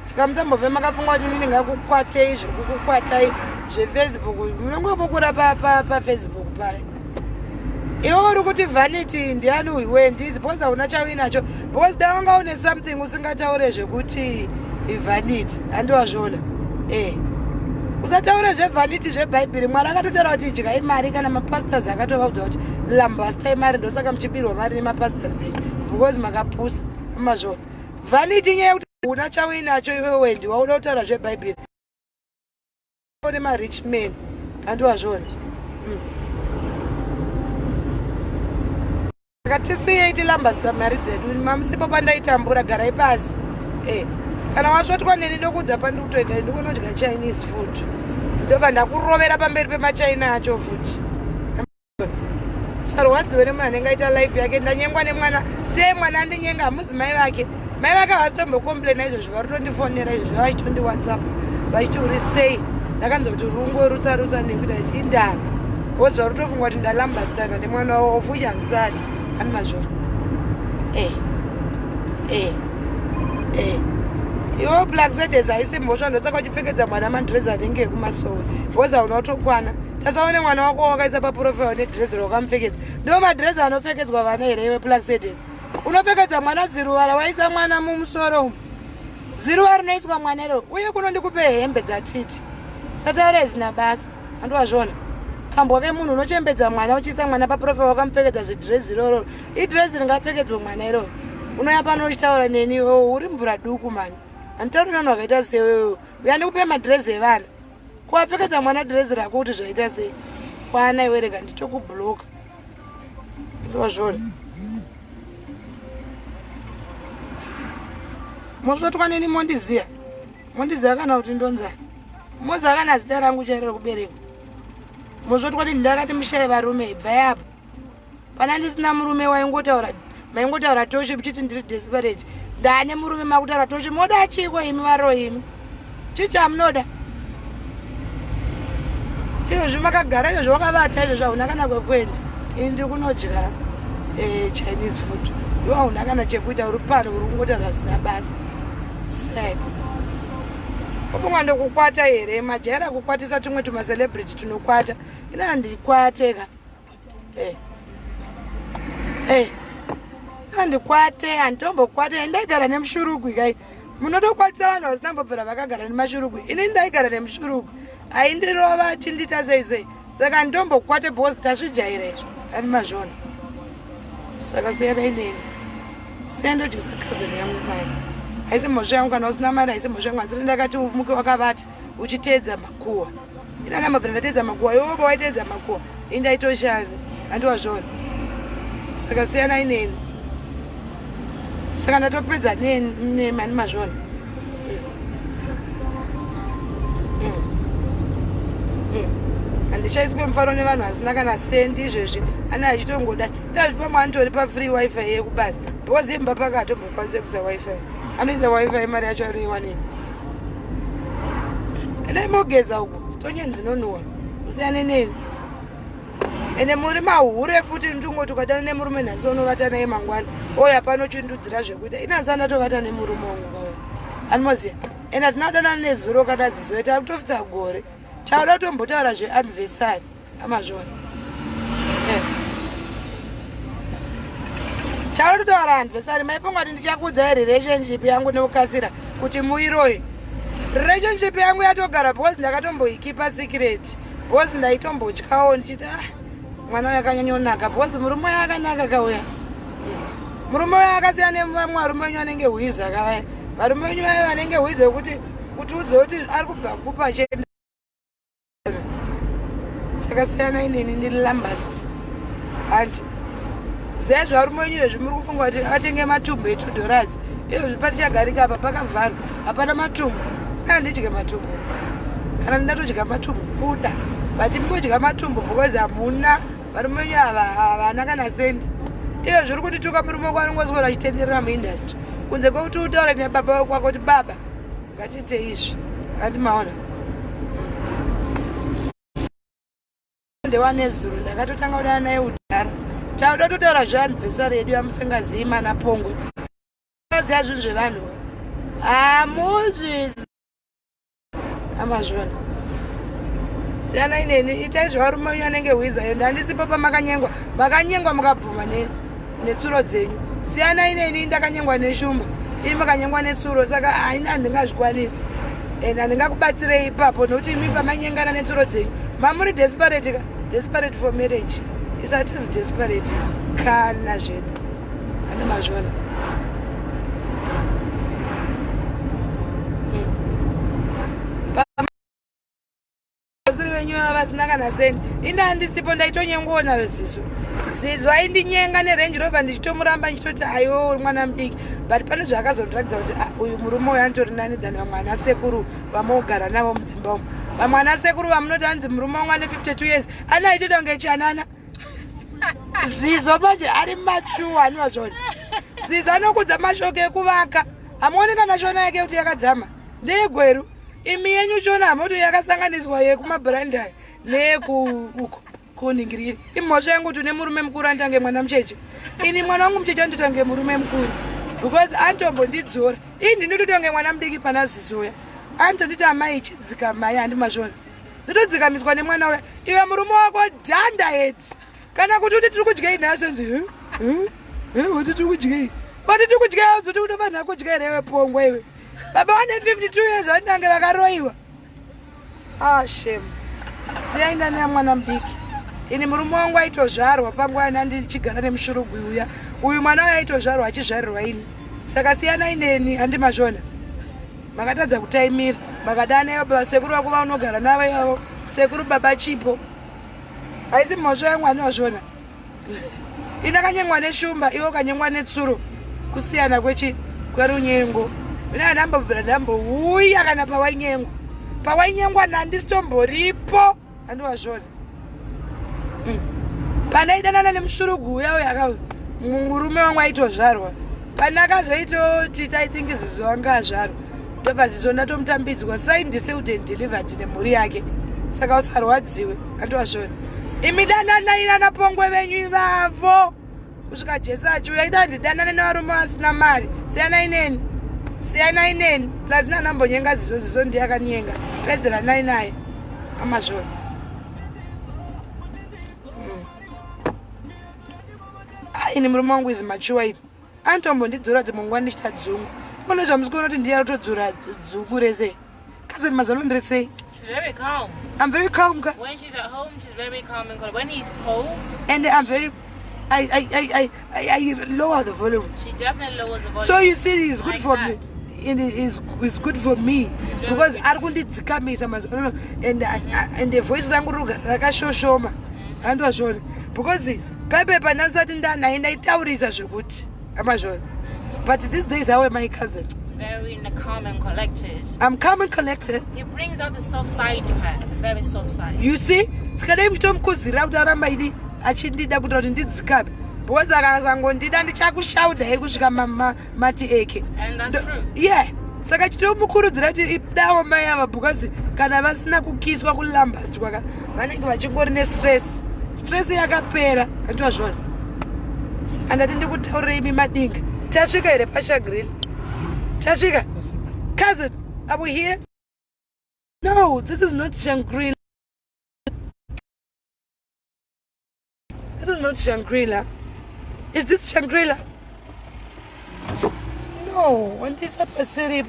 A: Saka musambove makafunga kuti inini ngakukwatei zvekukukwatai zveFacebook. Munongovukura paFacebook paya. Iwe uri kuti vanity, ndiani uyu wendizi? Because hauna chauinacho, because da wanga une something usingataure zvekuti vanity, handiwazviona. E, usataure zvevanity zvebhaibheri. Mwari akatotaura kuti idyai mari, kana mapastors akatovaudza kuti lambastai mari. Ndosaka muchibirwa mari nemapastors enyu, because makapusa amazvona. Vanity nyaya yekuti una chauinacho iwe Wendi, wauda kutaura zvebhaibheri nemarich men, handiwazviona. Saka tisiyei tilambasa mari dzedu. Mamusipo pandaitambura, garai pasi. E, kana wasvotwa neni, ndokuudza pandiri kutoenda, ndikunodya Chinese food, ndobva ndakurovera pamberi pemachina acho futi. Sarwadziwe nemunhu anenge aita life yake. Ndanyengwa nemwana, siyai mwana andinyenga. Hamuzi mai vake. Mai vake havasitombokomplaina izvozvo, vari kutondifonera izvozvo, vachitondiWhatsApp vachiti uri sei. Ndakanzwa kuti rungorutsa rutsa nekuita indava, because vari kutofunga kuti ndalambasitana nemwana wavo, of which handisati. Ani mazvona. Eh. Eh. Eh. Iwe Black Sedes haisi mhosva ndosaka uchipfekedza mwana madress anenge ekumasowe because hauna kutokwana. Tasaone mwana wako wakaisa paprofile nedress rawakamupfekedza. Ndiwo madress anopfekedzwa vana here iwe Black Sedes? Unopfekedza mwana ziruva rawaisa mwana mumusoro umu. Ziruva rinoiswa mwana iro. Uye kuno ndikupe hembe dzatiti. Sataura zina basa. Andiwazvona. Kambwa kemunhu unochembedza mwana uchiisa mwana paprofile wakamupfekedza zidress iroro. Idress ringapfekedzwe mwana iroro. Unouya pano uchitaura neni oh, uri mvura duku mani. Handitauri vanhu vakaita sewewe. Uya ndikupe madress evana. Kuwapfekedza mwana dress rako kuti zvaita sei? Kwana iwe rega nditokubloka. Ndozvona. Mosvotwa neni mondiziya. Mondiziya kana kuti ndonzani. Moziva kana zita rangu chairo rekuberekwa. Mosvotwa neni ndakati mushaye varume ibvai apa. Pana ndisina murume waingotaura maingotaura toshi muchiti ndiri desperate. Ndane murume makutaura toshi moda chiiko imi varoyi imi. Chii chamunoda? Izvozvi makagara izvozvi wakavata izvozvi hauna kana kwekuenda. Ini ndiri kunodya eh, Chinese food. Iwe hauna kana chekuita uri pano uri kungotaura zvisina basa. Sei? Ufunga ndokukwata here? Majaira kukwatisa tumwe tumacelebrity tunokwata. Ini handikwate ka. Eh. Eh. Handikwate, handitombokwate. Ndaigara nemushurugwi kai. Munotokwatisa vanhu vasina mbobvira vakagara nemashurugwi. Ini ndaigara nemushurugwi. Aindirova achindiita sei sei. Saka handitombokwate because tazvijaira izvo. Ani mazviona. Saka siyanai neni. Siya ndodyisa cousin yangu mari. Haisi mhosva yangu kana usina mari haisi mhosva yangu asi ndakati umuke wakavata uchiteedza makuhwa. Ina namabvira ndateedza makuhwa iwe woba waiteedza makuhwa. Ini ndaitoshaya handiwazviona. Saka siyanai neni. Saka ndatopedza nemi ani mazviona. Handichaiswe mufaro nevanhu vasina kana sendi izvezvi ane achitongoda izvezvi pamwe anitori pafree wifi yekubasa because imba pake atombokwanise kuisa wifi anoisa wifi mari yacho anoiwanei ene mogeza uko stonyeni dzinonhuwa musiyane neni ende muri mahure futi ndingoti ukadana nemurume nhasi unovata naye mangwana oya pano chindudzira zvekuita ini hanzi andatovata nemurume wangu kauya animoziva ende hatina kudanana nezuro kana zizo takutofitsa gore tauda kutombotaura zveanniversary amazvona eh. Tauda kutotaura anniversary maifunga kuti ndichakuudzai relationship yangu nekukasira kuti muiroyi relationship yangu yatogara because ndakatomboikipa secret because ndaitombotyawo ndichiti ah, mwana uyo akanyanyonaka because murume uyo akanaka kauya murume uyo akasiyana nevamwe varume venyu vanenge hwiza kavaya varume venyu vaya vanenge hwiza yekuti kuti uzive kuti ari kubva kupa chenda saka siyana inini ndiri lambast anti zai zvarume wenyu izvezvi muri kufunga kuti atenge matumbu etu dollars izvezvi patichagarika apa pakavharwa hapana matumbu kana ndidye matumbu kana ndatodya matumbu kuda but mbodya matumbu because hamuna varume venyu ava havana kana sendi izvezvi uri kundituka murume wako anongoswera achitenderera muindustry kunze kwekuti utaure nebaba wako kuti baba ngatiite izvi andi maona ndewanezuro ndakatotanga kudana naye udhara tauda totaura zveanniversary yedu yamusingazivi mana pongwe aziva zvinhu zvevanhu hamuzvizi amazvona siyanai neni itai zvevarume wenyu anenge hwiza iyo ndandisipo pamakanyengwa makanyengwa mukabvuma netsuro dzenyu siyanai neni ndakanyengwa neshumba imi makanyengwa netsuro saka haina handingazvikwanisi and handingakubatsirei ipapo nokuti imi pamanyengana netsuro dzenyu mamuri desperate ka desperate for marriage isatizi desperate kana zvedu ane mazvona vasiri venyu vava vasina kana sendi ini handisipo ndaitonyengoona zizo zizo aindinyenga nerange rover ndichitomuramba ndichitoti aiwo uri mwana mudiki but pane zvaakazondiratidza kuti ah, uyu murume uyu anotori nani than vamwe ana sekuru vamogara navo mudzimba umu vamwe ana sekuru vamunoti hanzi murume wangu ane 52 years ane aitoita kunge chanana zizo manje ari machuwa aniwa zvona zizo anokudza mashoko ekuvaka hamuoni kana shona yake kuti yakadzama ndeyegweru imi yenyu shona hamuti yakasanganiswa yekumabrandy neyekuuko Koningiriri imhosva yangu kuti une murume mukuru anditange mwana mucheche. Ini mwana wangu mucheche anditange murume mukuru because antombondidzora. Ini ndinototange mwana mudiki pana Zizoya. Antonditi amai chidzika mai handi mazvona. Ndotodzikamiswa nemwana uya. Iwe murume wako dhanda head. Kana kuti uti tiri kudyei nhasi nzi. Uti tiri kudyei. Wati tiri kudyei uzoti unofanira kudya here iwe pongwe iwe. Baba vane 52 years vanenge vakaroiwa. Ah, shame. Siyai ndani yamwana mudiki. Ini murume wangu aitozvarwa panguva yana ndichigara nemushurugwi uya. Uyu mwana uya aitozvarwa achizvarirwa ini. Saka siyanai neni handi mazvona. Makatadza kutaimira. Makadana ivo baba sekuru vako vaunogara navo ivavo. Sekuru baba Chipo. Haisi mhosva yangu handi mazvona. Ini akanyengwa neshumba iwe ukanyengwa netsuro. Kusiyana kwechi kwerunyengo. Ini andambobvira ndambouya kana pawainyengwa. Pawainyengwa nandisitomboripo. Handi wazvona. Pandaidanana nemushurugu uya uya aka murume wangu aitozvarwa. Pane akazoitoti I think Zizo anga azvarwa. Ndobva Zizo ndatomutambidzwa signed sealed and delivered nemhuri yake. Saka usarwadziwe handi wazvona. Imi dananai nana pongwe venyu ivavo. Kusvika Jesu achiuya ida ndidanane nevarume vasina mari. Siyanai neni. Siyanai neni. Plus nanambonyenga Zizo Zizo ndiye akanyenga. Pedzeranai naye. Amazvona. Ini murume wangu is mature iri. Anotombondidzora dzimwe nguva ndichita dzungu. Kune zvamusi kuona kuti ndiye arikutodzora dzungu rese. Cousin mazano ndiretsei.
B: She's very calm.
A: I'm very calm. Ka.
B: When she's at home, she's very calm and calm. When he's calls,
A: and I'm very I lower the volume.
B: She definitely lowers the volume.
A: So you see, it's good
B: like
A: for
B: that.
A: me. And it's good for me because ari kundidzikamisa mazano and the voice rangu rogara rakashoshoma. Handwazvona because pepe pandasati ndanaye ndaitaurisa zvekuti amazvona. But these days how am I cousin?
B: Very calm and collected.
A: I'm calm and collected.
B: He brings out the soft side to her, the very soft side.
A: You see? Sikadai muchitomukuzirira kuti aramba idi achindida kuita kuti ndidzikame. Because akasangondida ndichakushaudai kusvika mati eke.
B: And that's true.
A: Yeah. Saka chitomukurudzira kuti idawo mai ava because kana vasina kukiswa kulambast kwaka vanenge vachingori nestress. Stress yakapera handwazvona. Saka ndati ndikutaurire imi madinga. Tasvika here paShangri-La? Tasvika? Cousin, are we here? No, this is not Shangri-La. This is not Shangri-La. Is this Shangri-La? No, when this up a city.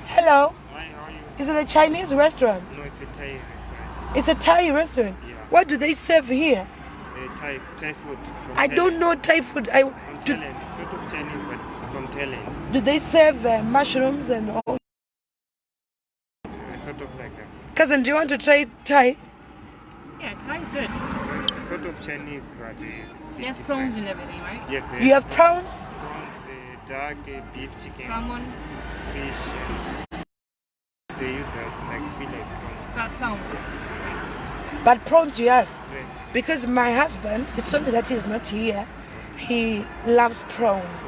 A: Hello.
G: Hi, how are you?
A: Is it a Chinese restaurant?
G: No, it's a Thai restaurant.
A: It's a Thai restaurant?
G: Yeah.
A: What do they serve here?
G: Thai food. From
A: I
G: Thailand.
A: don't know Thai food.
G: From Thailand. Sort of Chinese, but it's from Thailand.
A: Do they serve mushrooms and all?
G: Sort of like that.
A: Cousin, do you want to try Thai?
B: Yeah, Thai is good.
G: Sort of Chinese, but
B: They have prawns and everything, right?
G: Yeah,
A: you have prawns?
G: Prawns, duck, beef, chicken,
B: salmon,
G: fish. They use that like fillets.
B: That's salmon.
A: But prawns you have?
G: Yes.
A: Because my husband, it's only that he's not here, he loves prawns.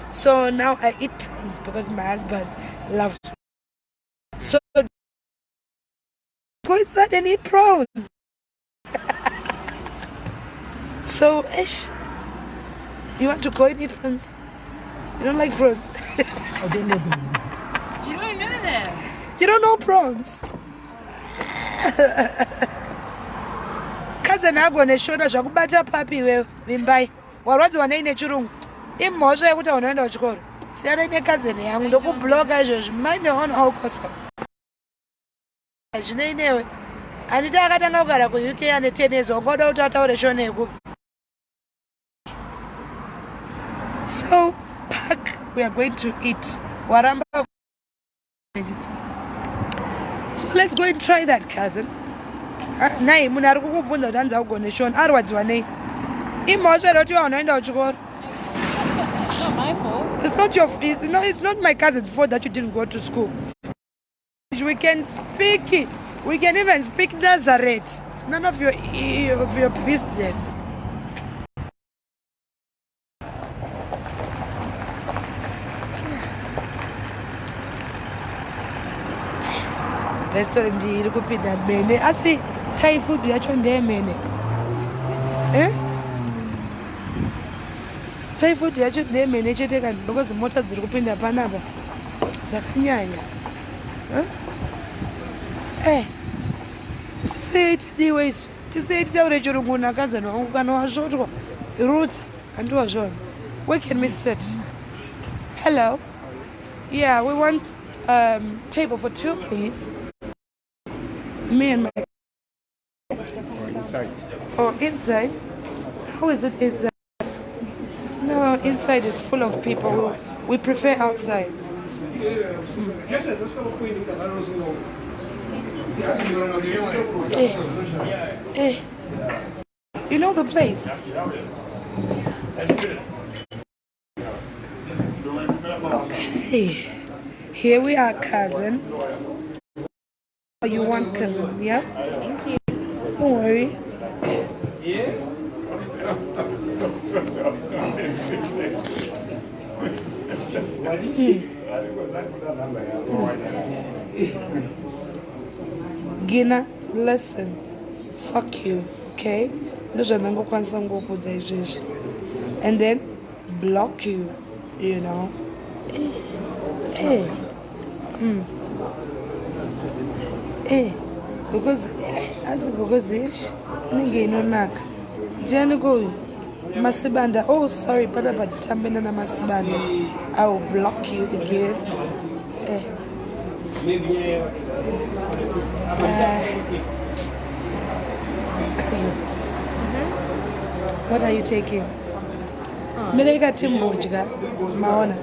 A: So now I eat prawns because my husband loves prawns. So go inside and eat prawns. So, Ish, you want to go and eat prawns? You don't like prawns?
C: I don't know them.
B: You don't know them.
A: You don't know prawns? Cousin agone shona zvakubata papi iwewe vimbai warwadziwa nei nechirungu imhosva yekuti unoenda kuchikoro siyana nekazeni yangu ndokubloka izvozvi mind your own all cost zvinei newe handiti akatanga kugara kuUK ane 10 years wangoda kuti ataure shona yekupi. So park we are going to eat waramba. So let's go and try that, cousin. Nai munhu ari kukubvunza kuti hanzi augone shona arwadziwa nei imhosva here kuti iwe unoenda kuchikoro.
B: It's not my fault.
A: It's not my cousin's fault that you didn't go to school. We can speak, we can even speak Nazareth. It's none of your business. Restaurant iri kupinda mene asi Thai food yacho ndeyemene. Eh? Typhoid yacho ndeyemhene chete kani, because mota dziri kupinda panapa dzakanyanya. Eh? Tisei tidiwe isu, tisei titaure chirungu nakazani wangu. Kana wasvotwa, rutsa. Handiwazvona. Where can we sit? Hello. Yeah, we want table for two, please. Me and my
C: Inside.
A: Oh, inside? How is it inside? No, inside is full of people. We prefer outside. Eh, eh. You know the place? Okay. Here we are, cousin. You want cousin, yeah?
B: Thank you.
A: Don't worry. Gina, listen. Fuck you, okay? Ndozvandangokwanisa kungokudza izvezvi. And then block you, you know. Eh. Eh. Eh. Because asi because ish inenge inonaka. Ndiani koyu? Masibanda. Oh, sorry, panapa titambena naMasibanda. I will block you again. Eh. Cousin. What are you taking? Mireka timbodya maona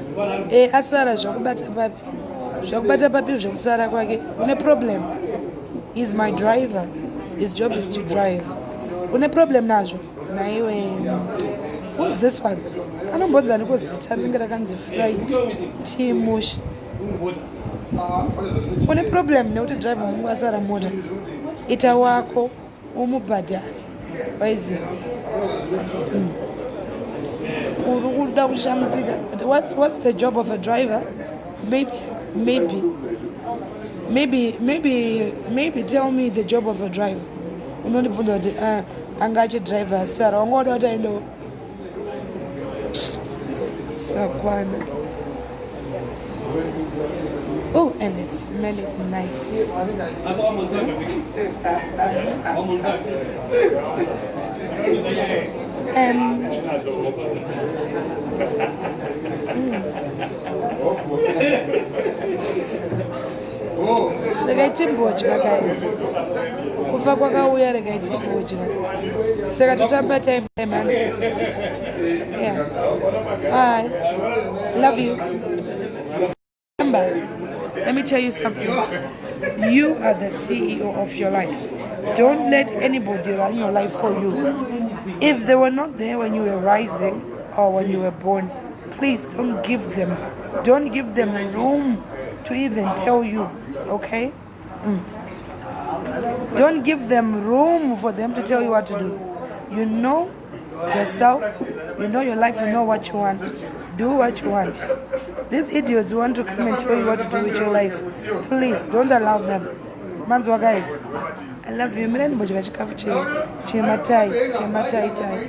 A: e asara zvakubata papi, zvakubata papi zvekusara kwake? Une problem? He's my driver. His job is to drive. Une problem nazvo naiwe? Who's this one? Anombonzani zita rinenge rakanzi Flight Timush. Une problem nekuti driver wangu asara mota? Ita wako umubhadhare, waiziva. Uri kuda kushamisika. What's the job of a driver? Maybe, maybe, maybe, maybe, maybe tell me the job of a driver. Unondibvunza kuti anga achidriver asara, wanga wada kuti aendewo sakwana. Oh, and it's smelling nice. Regai timbodya, guys. Kufa kwakauya, regai timbodya. Saka totamba time time and yeah. Bye, love you. Remember, let me tell you something. You are the CEO of your life. Don't let anybody run your life for you. If they were not there when you were rising or when you were born, please don't give them room to even tell you, okay? Don't give them room for them to tell you what to do. You know yourself, you know your life, you know what you want. Do what you want. These idiots who want to come and tell you what to do with your life, please don't allow them. Manzwa, guys. I love you. Mina ndimbodya chikafu chematai chematai tai.